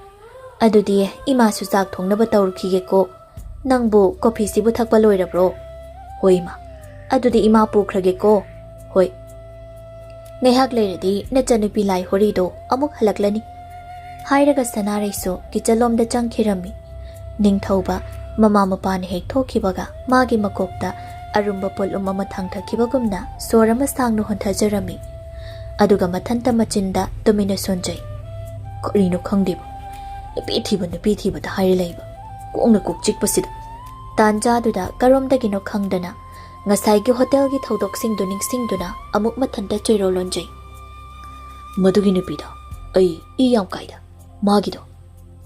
"ꯑꯗꯨꯗꯤ ꯏꯃꯥꯁꯨ ꯆꯥꯛ ꯊꯣꯡꯅꯕ ꯇꯧꯔꯨꯈꯤꯒꯦꯀꯣ꯫ ꯅꯪꯕꯨ ꯀꯣꯐꯤꯁꯤꯕꯨ ꯊꯛꯄ ꯂꯣꯏꯔꯕ꯭ꯔꯣ?" "ꯍꯣꯏ ꯏꯃꯥ꯫ ꯑꯗꯨꯗꯤ ꯏꯃꯥ ꯄꯨꯈ꯭ꯔꯒꯦꯀꯣ꯫" "ꯍꯣꯏ꯫" ꯉꯥꯏꯍꯥꯛ ꯂꯩꯔꯗꯤ ꯅꯆꯟꯅꯨꯄꯤ ꯂꯥꯏꯍꯣꯔꯤꯗꯣ ꯑꯃꯨꯛ ꯍꯜꯂꯛꯂꯅꯤ꯫ ꯍꯥꯏꯔꯒ ꯁꯅꯥꯔꯩꯁꯨ ꯀꯤꯆꯟꯂꯣꯝꯗ ꯆꯪꯈꯤꯔꯝꯃꯤ꯫ ꯅꯤꯡꯊꯧꯕ ꯃꯃꯥ ꯃꯄꯥꯅ ꯍꯦꯛ ꯊꯣꯛꯈꯤꯕꯒ ꯃꯥꯒꯤ ꯃꯀꯣꯛꯇ ꯑꯔꯨꯝꯕ ꯄꯣꯠꯂꯨꯝ ꯑꯃ ꯊꯥꯡꯊꯈꯤꯕꯒꯨꯝꯅ ꯁꯣꯔ ꯑꯃ ꯁꯥꯡꯅ ꯍꯣꯟꯊꯖꯔꯝꯃꯤ꯫ ꯑꯗꯨꯒ ꯃꯊꯟꯇ ꯃꯆꯤꯟꯗ ꯇꯨꯃꯤꯟꯅ ꯁꯣꯟꯖꯩ꯫ "ꯀꯔꯤꯅꯣ ꯈꯪꯗꯦꯕ, ꯅꯨꯄꯤ ꯊꯤꯕ, ꯅꯨꯄꯤ ꯊꯤꯕꯗ ꯍꯥꯏꯔ ꯂꯩꯕ꯫ ꯀꯣꯛꯅ ꯀꯣꯛ ꯆꯤꯛꯄꯁꯤꯗ꯫" ꯇꯥꯟꯖꯥꯗꯨꯗ ꯀꯔꯣꯝꯗꯒꯤꯅꯣ ꯈꯪꯗꯅ ꯉꯁꯥꯏꯒꯤ ꯍꯣꯇꯦꯜꯒꯤ ꯊꯧꯗꯣꯛꯁꯤꯡꯗꯨ ꯅꯤꯡꯁꯤꯡꯗꯨꯅ ꯑꯃꯨꯛ ꯃꯊꯟꯇ ꯆꯣꯏꯔꯣꯜ ꯂꯣꯟꯖꯩ꯫ "ꯃꯗꯨꯒꯤ ꯅꯨꯄꯤꯗꯣ ꯑꯩ ꯏ ꯌꯥꯝ ꯀꯥꯏꯗ꯫ ꯃꯥꯒꯤꯗꯣ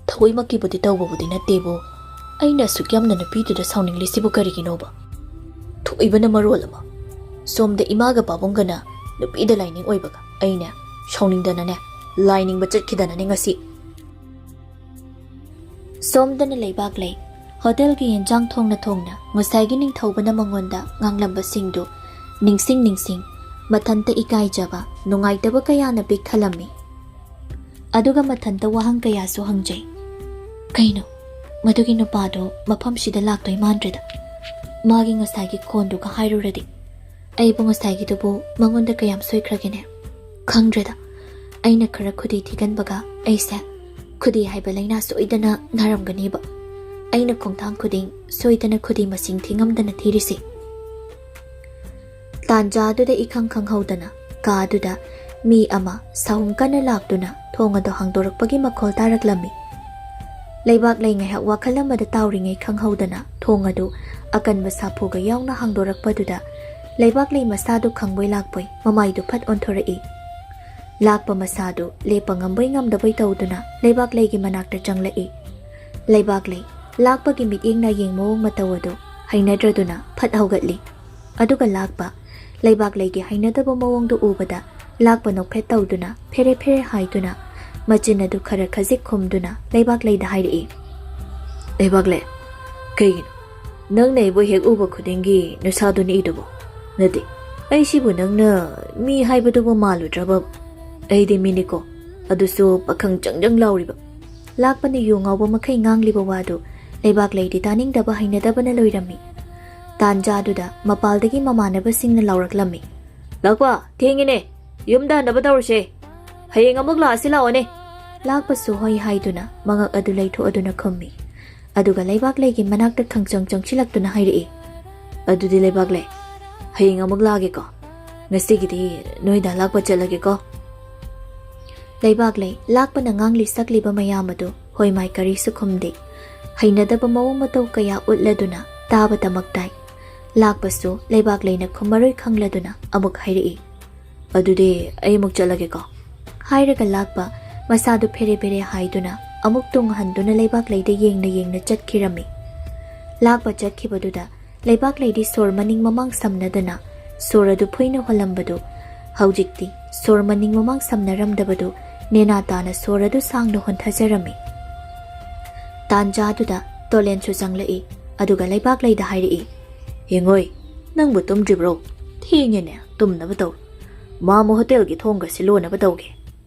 ꯊꯑꯣꯏꯃꯛꯀꯤꯕꯨꯗꯤ ꯇꯧꯕꯕꯨꯗꯤ ꯅꯠꯇꯦꯕꯨ, ꯑꯩꯅ ꯑꯁꯨꯛ ꯌꯥꯝꯅ ꯅꯨꯄꯤꯗꯨꯗ ꯁꯥꯎꯅꯤꯡꯂꯤꯁꯤꯕꯨ ꯀꯔꯤꯒꯤꯅꯣꯕ? ꯊꯣꯛꯏꯕꯅ ꯃꯔꯣꯜ ꯑꯃ꯫ ꯁꯣꯝꯗ ꯏꯃꯥꯒ ꯄꯥꯕꯨꯡꯒꯅ ꯅꯨꯄꯤꯗ ꯂꯥꯏꯅꯤꯡ ꯑꯣꯏꯕꯒ ꯑꯩꯅ ꯁꯥꯎꯅꯤꯡꯗꯅꯅꯦ ꯂꯥꯏꯅꯤꯡꯕ ꯆꯠꯈꯤꯗꯅꯅꯦ ꯉꯁꯤ꯫" ꯁꯣꯝꯗꯅ ꯂꯩꯕꯥꯛ ꯂꯩ ꯍꯣꯇꯦꯜꯒꯤ ꯌꯦꯟꯖꯥꯡ ꯊꯣꯡꯅ ꯊꯣꯡꯅ ꯉꯁꯥꯏꯒꯤ ꯅꯤꯡꯊꯧꯕꯅ ꯃꯉꯣꯟꯗ ꯉꯥꯡꯂꯝꯕꯁꯤꯡꯗꯨ ꯅꯤꯡꯁꯤꯡ ꯅꯤꯡꯁꯤꯡ ꯃꯊꯟꯇ ꯏꯀꯥꯏꯖꯕ, ꯅꯨꯡꯉꯥꯏꯇꯕ ꯀꯌꯥꯅ ꯄꯤꯛ ꯊꯜꯂꯝꯃꯤ꯫ ꯑꯗꯨꯒ ꯃꯊꯟꯇ ꯋꯥꯍꯪ ꯀꯌꯥꯁꯨ ꯍꯪꯖꯩ꯫ "ꯀꯩꯅꯣ, ꯃꯗꯨꯒꯤ ꯅꯨꯄꯥꯗꯣ ꯃꯐꯝꯁꯤꯗ ꯂꯥꯛꯇꯣꯏ ꯃꯥꯟꯗ꯭ꯔꯦꯗ꯫ ꯃꯥꯒꯤ ꯉꯁꯥꯏꯒꯤ ꯈꯣꯟꯗꯨꯒ ꯍꯥꯏꯔꯨꯔꯗꯤ, ꯑꯩꯕꯨ ꯉꯁꯥꯏꯒꯤꯗꯨꯕꯨ ꯃꯉꯣꯟꯗ ꯀꯌꯥꯝ ꯁꯣꯏꯈ꯭ꯔꯒꯦꯅꯦ? ꯈꯪꯗ꯭ꯔꯦꯗ, ꯑꯩꯅ ꯈꯔ ꯈꯨꯗꯤ ꯊꯤꯒꯟꯕꯒ ꯑꯩꯁꯦ ꯈꯨꯗꯤ ꯍꯥꯏꯕ ꯂꯥꯏꯅꯥ ꯁꯣꯏꯗꯅ ꯅꯥꯔꯝꯒꯅꯤꯕ꯫ ꯑꯩꯅ ꯈꯣꯡꯊꯥꯡ ꯈꯨꯗꯤꯡ ꯁꯣꯏꯗꯅ ꯈꯨꯗꯤ ꯃꯁꯤꯡ ꯊꯤꯉꯝꯗꯅ ꯊꯤꯔꯤꯁꯤ꯫ ꯇꯥꯟꯖꯥꯗꯨꯗ ꯏꯈꯪ ꯈꯪꯍꯧꯗꯅ ꯀꯥꯗꯨꯗ ꯃꯤ ꯑꯃ ꯁꯥꯍꯨꯝ ꯀꯟꯅ ꯂꯥꯛꯇꯨꯅ ꯊꯣꯡ ꯑꯗꯨ ꯍꯥꯡꯗꯣꯔꯛꯄꯒꯤ ꯃꯈꯣꯜ ꯇꯥꯔꯛꯂꯝꯃꯤ꯫ ꯂꯩꯕꯥꯛꯂꯩ ꯉꯥꯏꯍꯥꯛ ꯋꯥꯈꯜ ꯑꯃꯗ ꯇꯥꯎꯔꯤꯉꯩ ꯈꯪꯍꯧꯗꯅ ꯊꯣꯡ ꯑꯗꯨ ꯑꯀꯟꯕ ꯁꯥꯐꯨꯒ ꯌꯥꯎꯅ ꯍꯥꯡꯗꯣꯔꯛꯄꯗꯨꯗ ꯂꯩꯕꯥꯛꯂꯩ ꯃꯁꯥꯗꯨ ꯈꯪꯕꯣꯏ ꯂꯥꯛꯄꯣꯏ ꯃꯃꯥꯏꯗꯨ ꯐꯠ ꯑꯣꯟꯊꯣꯔꯛꯏ꯫ ꯂꯥꯛꯄ ꯃꯁꯥꯗꯨ ꯂꯦꯞꯄ ꯉꯝꯕꯣꯏ ꯉꯝꯗꯕꯣꯏ ꯇꯧꯗꯨꯅ ꯂꯩꯕꯥꯛꯂꯩꯒꯤ ꯃꯅꯥꯛꯇ ꯆꯪꯂꯛꯏ꯫ ꯂꯩꯕꯥꯛꯂꯩ ꯂꯥꯛꯄꯒꯤ ꯃꯤꯠꯌꯦꯡ ꯅꯥꯌꯦꯡ ꯃꯑꯣꯡ ꯃꯇꯧ ꯑꯗꯨ ꯍꯩꯅꯗ꯭ꯔꯗꯨꯅ ꯐꯠ ꯍꯧꯒꯠꯂꯤ꯫ ꯑꯗꯨꯒ ꯂꯥꯛꯄ ꯂꯩꯕꯥꯛꯂꯩꯒꯤ ꯍꯩꯅꯗꯕ ꯃꯑꯣꯡꯗꯨ ꯎꯕꯗ ꯂꯥꯛꯄ ꯅꯣꯛꯐꯦꯠ ꯇꯧꯗꯨꯅ ꯐꯦꯔꯦ ꯐꯦꯔꯦ ꯍꯥꯏꯗꯨꯅ ꯃꯆꯤꯟ ꯑꯗꯨ ꯈꯔ ꯈꯖꯤꯛ ꯈꯨꯝꯗꯨꯅ ꯂꯩꯕꯥꯛꯂꯩꯗ ꯍꯥꯏꯔꯛꯏ꯫ ꯂꯩꯕꯥꯛꯂꯩ, ꯀꯩꯒꯤꯅꯣ ꯅꯪꯅ ꯑꯩꯕꯨ ꯍꯦꯛ ꯎꯕ ꯈꯨꯗꯤꯡꯒꯤ ꯅꯁꯥꯗꯨ ꯅꯤꯛꯏꯗꯨꯕꯨ? ꯅꯠꯇꯦ, ꯑꯩꯁꯤꯕꯨ ꯅꯪꯅ ꯃꯤ ꯍꯥꯏꯕꯗꯨꯕꯨ ꯃꯥꯜꯂꯨꯗ꯭ꯔꯕ? ꯑꯩꯗꯤ ꯃꯤꯅꯤꯀꯣ, ꯑꯗꯨꯁꯨ ꯄꯥꯈꯪ ꯆꯪꯖꯪ ꯂꯥꯎꯔꯤꯕ꯫ ꯂꯥꯛꯄꯅ ꯌꯨ ꯉꯥꯎꯕ ꯃꯈꯩ ꯉꯥꯡꯂꯤꯕ ꯋꯥꯗꯨ ꯂꯩꯕꯥꯛꯂꯩꯗꯤ ꯇꯥꯅꯤꯡꯗꯕ ꯍꯩꯅꯗꯕꯅ ꯂꯣꯏꯔꯝꯃꯤ꯫ ꯇꯥꯟꯖꯥꯗꯨꯗ ꯃꯄꯥꯜꯗꯒꯤ ꯃꯃꯥꯟꯅꯕꯁꯤꯡꯅ ꯂꯥꯎꯔꯛꯂꯝꯃꯤ꯫ ꯂꯥꯛꯄ, ꯊꯦꯡꯉꯤꯅꯦ, ꯌꯨꯝꯗ ꯍꯟꯅꯕ ꯇꯧꯔꯁꯦ, ꯍꯌꯦꯡ ꯑꯃꯨꯛ ꯂꯥꯛꯑꯁꯤ ꯂꯥꯛꯑꯣꯅꯦ꯫ ꯂꯥꯛꯄꯁꯨ ꯍꯣꯏ ꯍꯥꯏꯗꯨꯅ ꯃꯉꯛ ꯑꯗꯨ ꯂꯩꯊꯣꯛꯑꯗꯨꯅ ꯈꯨꯝꯃꯤ꯫ ꯑꯗꯨꯒ ꯂꯩꯕꯥꯛꯂꯩꯒꯤ ꯃꯅꯥꯛꯇ ꯈꯪꯆꯪ ꯆꯪꯁꯤꯜꯂꯛꯇꯨꯅ ꯍꯥꯏꯔꯛꯏ꯫ ꯑꯗꯨꯗꯤ ꯂꯩꯕꯥꯛꯂꯩ, ꯍꯌꯦꯡ ꯑꯃꯨꯛ ꯂꯥꯛꯑꯒꯦꯀꯣ, ꯉꯁꯤꯒꯤꯗꯤ ꯅꯣꯏꯗ ꯂꯥꯛꯄ ꯆꯠꯂꯒꯦꯀꯣ꯫ ꯂꯩꯕꯥꯛꯂꯩ ꯂꯥꯛꯄꯅ ꯉꯥꯡꯂꯤ ꯁꯛꯂꯤꯕ ꯃꯌꯥꯝ ꯑꯗꯨ ꯍꯣꯏ ꯃꯥꯏ ꯀꯔꯤꯁꯨ ꯈꯨꯝꯗꯦ꯫ ꯍꯩꯅꯗꯕ ꯃꯑꯣꯡ ꯃꯇꯧ ꯀꯌꯥ ꯎꯠꯂꯗꯨꯅ ꯇꯥꯕ ꯇꯃꯛ ꯇꯥꯏ꯫ ꯂꯥꯛꯄꯁꯨ ꯂꯩꯕꯥꯛꯂꯩꯅ ꯈꯨꯝꯃꯔꯣꯏ ꯈꯪꯂꯗꯨꯅ ꯑꯃꯨꯛ ꯍꯥꯏꯔꯛꯏ꯫ ꯑꯗꯨꯗꯤ ꯑꯩ ꯑꯃꯨꯛ ꯆꯠꯂꯒꯦꯀꯣ꯫ ꯍꯥꯏꯔꯒ ꯂꯥꯛꯄ ꯃꯁꯥꯗꯨ ꯐꯦꯔꯦ ꯐꯦꯔꯦ ꯍꯥꯏꯗꯨꯅ ꯑꯃꯨꯛ ꯇꯨꯡ ꯍꯟꯗꯨꯅ ꯂꯩꯕꯥꯛꯂꯩꯗ ꯌꯦꯡꯅ ꯌꯦꯡꯅ ꯆꯠꯈꯤꯔꯝꯃꯤ꯫ ꯂꯥꯛꯄ ꯆꯠꯈꯤꯕꯗꯨꯗ ꯂꯩꯕꯥꯛꯂꯩꯗꯤ ꯁꯣꯔ ꯃꯅꯤꯡ ꯃꯃꯥꯡ ꯁꯝꯅꯗꯅ ꯁꯣꯔ ꯑꯗꯨ ꯐꯨꯏꯅ ꯍꯣꯜꯂꯝꯕꯗꯨ ꯍꯧꯖꯤꯛꯇꯤ ꯁꯣꯔ ꯃꯅꯤꯡ ꯃꯃꯥꯡ ꯁꯝꯅꯔꯝꯗꯕꯗꯨ ꯅꯦꯅꯥ ꯇꯥꯅ ꯁꯣꯔ ꯑꯗꯨ ꯁꯥꯡꯅ ꯍꯣꯟꯊꯖꯔꯝꯃꯤ꯫ ꯇꯥꯟꯖꯥꯗꯨꯗ ꯇꯣꯂꯦꯟꯁꯨ ꯆꯪꯂꯛꯏ꯫ ꯑꯗꯨꯒ ꯂꯩꯕꯥꯛꯂꯩꯗ ꯍꯥꯏꯔꯛꯏ꯫ ꯌꯦꯡꯉꯣꯏ, ꯅꯪꯕꯨ ꯇꯨꯝꯗ꯭ꯔꯤꯕ꯭ꯔꯣ? ꯊꯦꯡꯉꯦꯅꯦ, ꯇꯨꯝꯅꯕ ꯇꯧꯔꯣ꯫ ꯃꯥꯃ ꯍꯣꯇꯦꯜꯒꯤ ꯊꯣꯡꯒꯁꯤ ꯂꯣꯟꯅꯕ ꯇꯧꯒꯦ꯫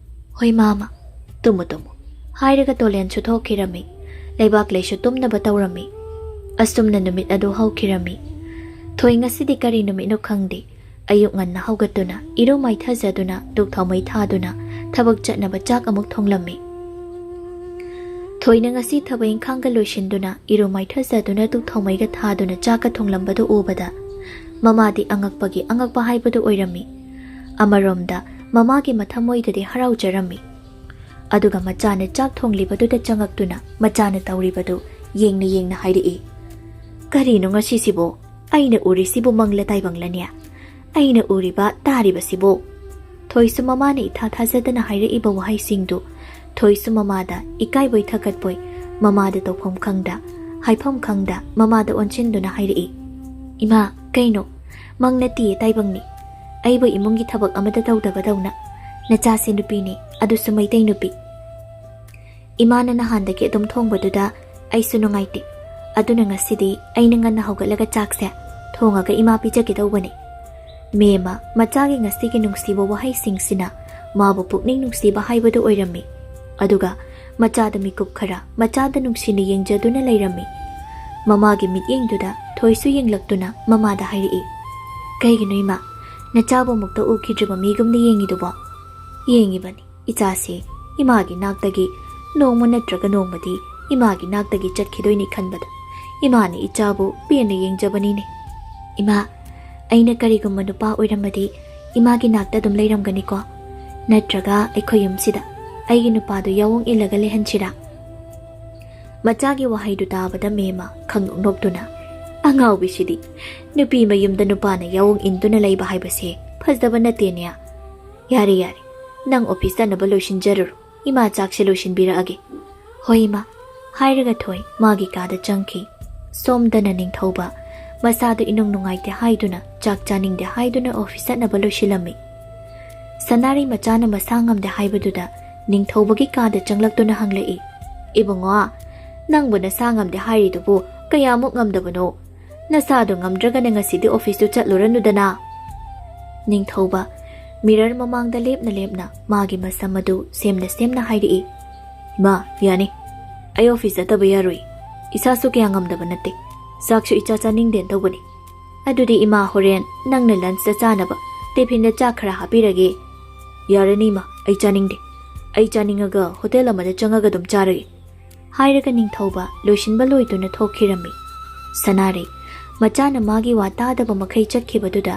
ꯍꯣꯏ ꯃꯥꯃ, ꯇꯨꯝꯃꯨ ꯇꯨꯝꯃꯨ꯫ ꯍꯥꯏꯔꯒ ꯇꯣꯂꯦꯟꯁꯨ ꯊꯣꯛꯈꯤꯔꯝꯃꯤ꯫ ꯂꯩꯕꯥꯛꯂꯩꯁꯨ ꯇꯨꯝꯅꯕ ꯇꯧꯔꯝꯃꯤ꯫ ꯑꯁꯨꯝꯅ ꯅꯨꯃꯤꯠ ꯑꯗꯨ ꯍꯧꯈꯤꯔꯝꯃꯤ꯫ ꯊꯣꯏ ꯉꯁꯤꯗꯤ ꯀꯔꯤ ꯅꯨꯃꯤꯠꯅꯣ ꯈꯪꯗꯦ꯫ ꯑꯌꯨꯛ ꯉꯟꯅ ꯍꯧꯒꯠꯇꯨꯅ ꯏꯔꯨ ꯃꯥꯏꯊꯖꯗꯨꯅ ꯙꯨꯛ ꯊꯥꯎꯃꯩ ꯊꯥꯗꯨꯅ ꯊꯕꯛ ꯆꯠꯅꯕ ꯆꯥꯛ ꯑꯃꯨꯛ ꯊꯣꯡꯂꯝꯃꯤ꯫ ꯊꯣꯏꯅ ꯉꯁꯤ ꯊꯕꯛ ꯏꯪꯈꯥꯡꯒ ꯂꯣꯏꯁꯤꯟꯗꯨꯅ, ꯏꯔꯨ ꯃꯥꯏꯊꯖꯗꯨꯅ, ꯙꯨꯞ ꯊꯥꯎꯃꯩꯒ ꯊꯥꯗꯨꯅ ꯆꯥꯛꯀ ꯊꯣꯡꯂꯝꯕꯗꯨ ꯎꯕꯗ ꯃꯃꯥꯗꯤ ꯑꯉꯛꯄꯒꯤ ꯑꯉꯛꯄ ꯍꯥꯏꯕꯗꯨ ꯑꯣꯏꯔꯝꯃꯤ꯫ ꯑꯃꯔꯣꯝꯗ ꯃꯃꯥꯒꯤ ꯃꯊꯃꯣꯏꯗꯗꯤ ꯍꯔꯥꯎꯖꯔꯝꯃꯤ꯫ ꯑꯗꯨꯒ ꯃꯆꯥꯅ ꯆꯥꯛ ꯊꯣꯡꯂꯤꯕꯗꯨꯗ ꯆꯪꯉꯛꯇꯨꯅ ꯃꯆꯥꯅ ꯇꯧꯔꯤꯕꯗꯨ ꯌꯦꯡꯅ ꯌꯦꯡꯅ ꯍꯥꯏꯔꯛꯏ, "ꯀꯔꯤꯅꯣ ꯉꯁꯤꯁꯤꯕꯣ? ꯑꯩꯅ ꯎꯔꯤꯁꯤꯕꯨ ꯃꯪꯂ ꯇꯥꯏꯕꯪꯂꯅꯦ? ꯑꯩꯅ ꯎꯔꯤꯕ ꯇꯥꯔꯤꯕꯁꯤꯕꯨ?" ꯊꯣꯏꯁꯨ ꯃꯃꯥꯅ ꯏꯊꯥ ꯊꯥꯖꯗꯅ ꯍꯥꯏꯔꯛꯏꯕ ꯋꯥꯍꯩꯁꯤꯡꯗꯨ ꯊꯣꯏꯁꯨ ꯃꯃꯥꯗ ꯏꯀꯥꯏꯕꯣꯏ ꯊꯀꯠꯄꯣꯏ, ꯃꯃꯥꯗ ꯇꯧꯐꯝ ꯈꯪꯗ, ꯍꯥꯏꯐꯝ ꯈꯪꯗ ꯃꯃꯥꯗ ꯑꯣꯟꯁꯤꯟꯗꯨꯅ ꯍꯥꯏꯔꯛꯏ, "ꯏꯃꯥ, ꯀꯩꯅꯣ? ꯃꯪ ꯅꯠꯇꯤꯌꯦ ꯇꯥꯏꯕꯪꯅꯤ꯫ ꯑꯩꯕꯨ ꯏꯃꯨꯡꯒꯤ ꯊꯕꯛ ꯑꯃꯠꯇ ꯇꯧꯗꯕꯗꯧꯅ꯫ ꯅꯆꯥꯁꯦ ꯅꯨꯄꯤꯅꯤ, ꯑꯗꯨꯁꯨ ꯃꯩꯇꯩ ꯅꯨꯄꯤ꯫ ꯏꯃꯥꯅ ꯅꯍꯥꯟꯗꯒꯤ ꯑꯗꯨꯝ ꯊꯣꯡꯕꯗꯨꯗ ꯑꯩꯁꯨ ꯅꯨꯡꯉꯥꯏꯇꯦ꯫ ꯑꯗꯨꯅ ꯉꯁꯤꯗꯤ ꯑꯩꯅ ꯉꯟꯅ ꯍꯧꯒꯠꯂꯒ ꯆꯥꯛꯁꯦ ꯊꯣꯡꯉꯒ ꯏꯃꯥ ꯄꯤꯖꯒꯦ ꯇꯧꯕꯅꯤ꯫" ꯃꯦꯝꯃ ꯃꯆꯥꯒꯤ ꯉꯁꯤꯒꯤ ꯅꯨꯡꯁꯤꯕ ꯋꯥꯍꯩꯁꯤꯡꯁꯤꯅ ꯃꯥꯕꯨ ꯄꯨꯛꯅꯤꯡ ꯅꯨꯡꯁꯤꯕ ꯍꯥꯏꯕꯗꯨ ꯑꯣꯏꯔꯝꯃꯤ꯫ ꯑꯗꯨꯒ ꯃꯆꯥꯗ ꯃꯤꯀꯨꯞ ꯈꯔ, ꯃꯆꯥꯗ ꯅꯨꯡꯁꯤꯅ ꯌꯦꯡꯖꯗꯨꯅ ꯂꯩꯔꯝꯃꯤ꯫ ꯃꯃꯥꯒꯤ ꯃꯤꯠꯌꯦꯡꯗꯨꯗ ꯊꯣꯏꯁꯨ ꯌꯦꯡꯂꯛꯇꯨꯅ ꯃꯃꯥꯗ ꯍꯥꯏꯔꯛꯏ, "ꯀꯩꯒꯤꯅꯣ ꯏꯃꯥ, ꯅꯆꯥꯕꯨ ꯑꯃꯨꯛꯇ ꯎꯈꯤꯗ꯭ꯔꯤꯕ ꯃꯤꯒꯨꯝꯅ ꯌꯦꯡꯉꯤꯗꯨꯕꯣ?" "ꯌꯦꯡꯉꯤꯕꯅꯤ꯫ ꯏꯆꯥꯁꯦ ꯏꯃꯥꯒꯤ ꯅꯥꯛꯇꯒꯤ ꯅꯣꯡꯃ ꯅꯠꯇ꯭ꯔꯒ ꯅꯣꯡꯃꯗꯤ ꯏꯃꯥꯒꯤ ꯅꯥꯛꯇꯒꯤ ꯆꯠꯈꯤꯗꯣꯏꯅꯤ ꯈꯟꯕꯗ ꯏꯃꯥꯅ ꯏꯆꯥꯕꯨ ꯄꯦꯟꯅ ꯌꯦꯡꯖꯕꯅꯤꯅꯦ꯫ ꯏꯃꯥ, ꯑꯩꯅ ꯀꯔꯤꯒꯨꯝꯕ ꯅꯨꯄꯥ ꯑꯣꯏꯔꯝꯃꯗꯤ ꯏꯃꯥꯒꯤ ꯅꯥꯛꯇ ꯑꯗꯨꯝ ꯂꯩꯔꯝꯒꯅꯤꯀꯣ? ꯅꯠꯇ꯭ꯔꯒ ꯑꯩꯈꯣꯏ ꯌꯨꯝꯁꯤꯗ ꯑꯩꯒꯤ ꯅꯨꯄꯥꯗꯨ ꯌꯥꯑꯣꯡ ꯏꯜꯂꯒ ꯂꯩꯍꯟꯁꯤꯔꯥ?" ꯃꯆꯥꯒꯤ ꯋꯥꯍꯩꯗꯨ ꯇꯥꯕꯗ ꯃꯦꯝꯃ ꯈꯪꯅꯣꯛ ꯅꯣꯛꯇꯨꯅ, "ꯑꯉꯥꯎꯕꯤꯁꯤꯗꯤ! ꯅꯨꯄꯤ ꯃꯌꯨꯝꯗ ꯅꯨꯄꯥꯅ ꯌꯥꯑꯣꯡ ꯏꯟꯗꯨꯅ ꯂꯩꯕ ꯍꯥꯏꯕꯁꯦ ꯐꯖꯕ ꯅꯠꯇꯦꯅꯦ꯫ ꯌꯥꯔꯦ, ꯌꯥꯔꯦ, ꯅꯪ ꯑꯣꯐꯤꯁ ꯆꯠꯅꯕ ꯂꯣꯏꯁꯤꯟꯖꯔꯨꯔꯣ꯫ ꯏꯃꯥ ꯆꯥꯛꯁꯦ ꯂꯣꯏꯁꯤꯟꯕꯤꯔꯛꯑꯒꯦ꯫" "ꯍꯣꯏ ꯏꯃꯥ," ꯍꯥꯏꯔꯒ ꯊꯣꯏ ꯃꯥꯒꯤ ꯀꯥꯗ ꯆꯪꯈꯤ꯫ ꯁꯣꯝꯗꯅ ꯅꯤꯡꯊꯧꯕ ꯃꯁꯥꯗꯨ ꯏꯅꯨꯡ ꯅꯨꯡꯉꯥꯏꯇꯦ ꯍꯥꯏꯗꯨꯅ, ꯆꯥꯛ ꯆꯥꯅꯤꯡꯗꯦ ꯍꯥꯏꯗꯨꯅ ꯑꯣꯐꯤꯁ ꯆꯠꯅꯕ ꯂꯣꯏꯁꯤꯜꯂꯝꯃꯤ꯫ ꯁꯅꯥꯔꯩ ꯃꯆꯥꯅ ꯃꯁꯥ ꯉꯝꯗꯦ ꯍꯥꯏꯕꯗꯨꯗ ꯅꯤꯡꯊꯧꯕꯒꯤ ꯀꯥꯗ ꯆꯪꯂꯛꯇꯨꯅ ꯍꯪꯂꯛꯏ, "ꯏꯕꯨꯡꯉꯣ, ꯅꯪꯕꯨ ꯅꯁꯥ ꯉꯝꯗꯦ ꯍꯥꯏꯔꯤꯗꯨꯕꯨ ꯀꯌꯥꯃꯨꯛ ꯉꯝꯗꯕꯅꯣ? ꯅꯁꯥꯗꯣ ꯉꯝꯗ꯭ꯔꯒꯅ ꯉꯁꯤꯗꯤ ꯑꯣꯐꯤꯁꯇꯨ ꯆꯠꯂꯨꯔꯅꯨꯗꯅ꯫" ꯅꯤꯡꯊꯧꯕ ꯃꯤꯔꯔ ꯃꯃꯥꯡꯗ ꯂꯦꯞꯅ ꯂꯦꯞꯅ ꯃꯥꯒꯤ ꯃꯁꯝ ꯑꯗꯨ ꯁꯦꯝꯅ ꯁꯦꯝꯅ ꯍꯥꯏꯔꯛꯏ, "ꯏꯃꯥ, ꯌꯥꯅꯤ꯫ ꯑꯩ ꯑꯣꯐꯤꯁ ꯆꯠꯇꯕ ꯌꯥꯔꯣꯏ꯫ ꯏꯁꯥꯁꯨ ꯀꯌꯥ ꯉꯝꯗꯕ ꯅꯠꯇꯦ꯫ ꯆꯥꯛꯁꯨ ꯏꯆꯥ ꯆꯥꯅꯤꯡꯗꯦꯅ ꯇꯧꯕꯅꯤ꯫ ꯑꯗꯨꯗꯤ ꯏꯃꯥ, ꯍꯣꯔꯦꯟ ꯅꯪꯅ ꯂꯟꯆꯇ ꯆꯥꯅꯕ ꯇꯤꯐꯤꯟꯗ ꯆꯥꯛ ꯈꯔ ꯍꯥꯞꯄꯤꯔꯒꯦ꯫" "ꯌꯥꯔꯅꯤ ꯏꯃꯥ, ꯑꯩ ꯆꯥꯅꯤꯡꯗꯦ꯫ ꯑꯩ ꯆꯥꯅꯤꯡꯉꯒ ꯍꯣꯇꯦꯜ ꯑꯃꯗ ꯆꯪꯉꯒ ꯑꯗꯨꯝ ꯆꯥꯔꯒꯦ꯫" ꯍꯥꯏꯔꯒ ꯅꯤꯡꯊꯧꯕ ꯂꯣꯏꯁꯤꯟꯕ ꯂꯣꯏꯗꯨꯅ ꯊꯣꯛꯈꯤꯔꯝꯃꯤ꯫ ꯁꯅꯥꯔꯩ, ꯃꯆꯥꯅ ꯃꯥꯒꯤ ꯋꯥ ꯇꯥꯗꯕ ꯃꯈꯩ ꯆꯠꯈꯤꯕꯗꯨꯗ,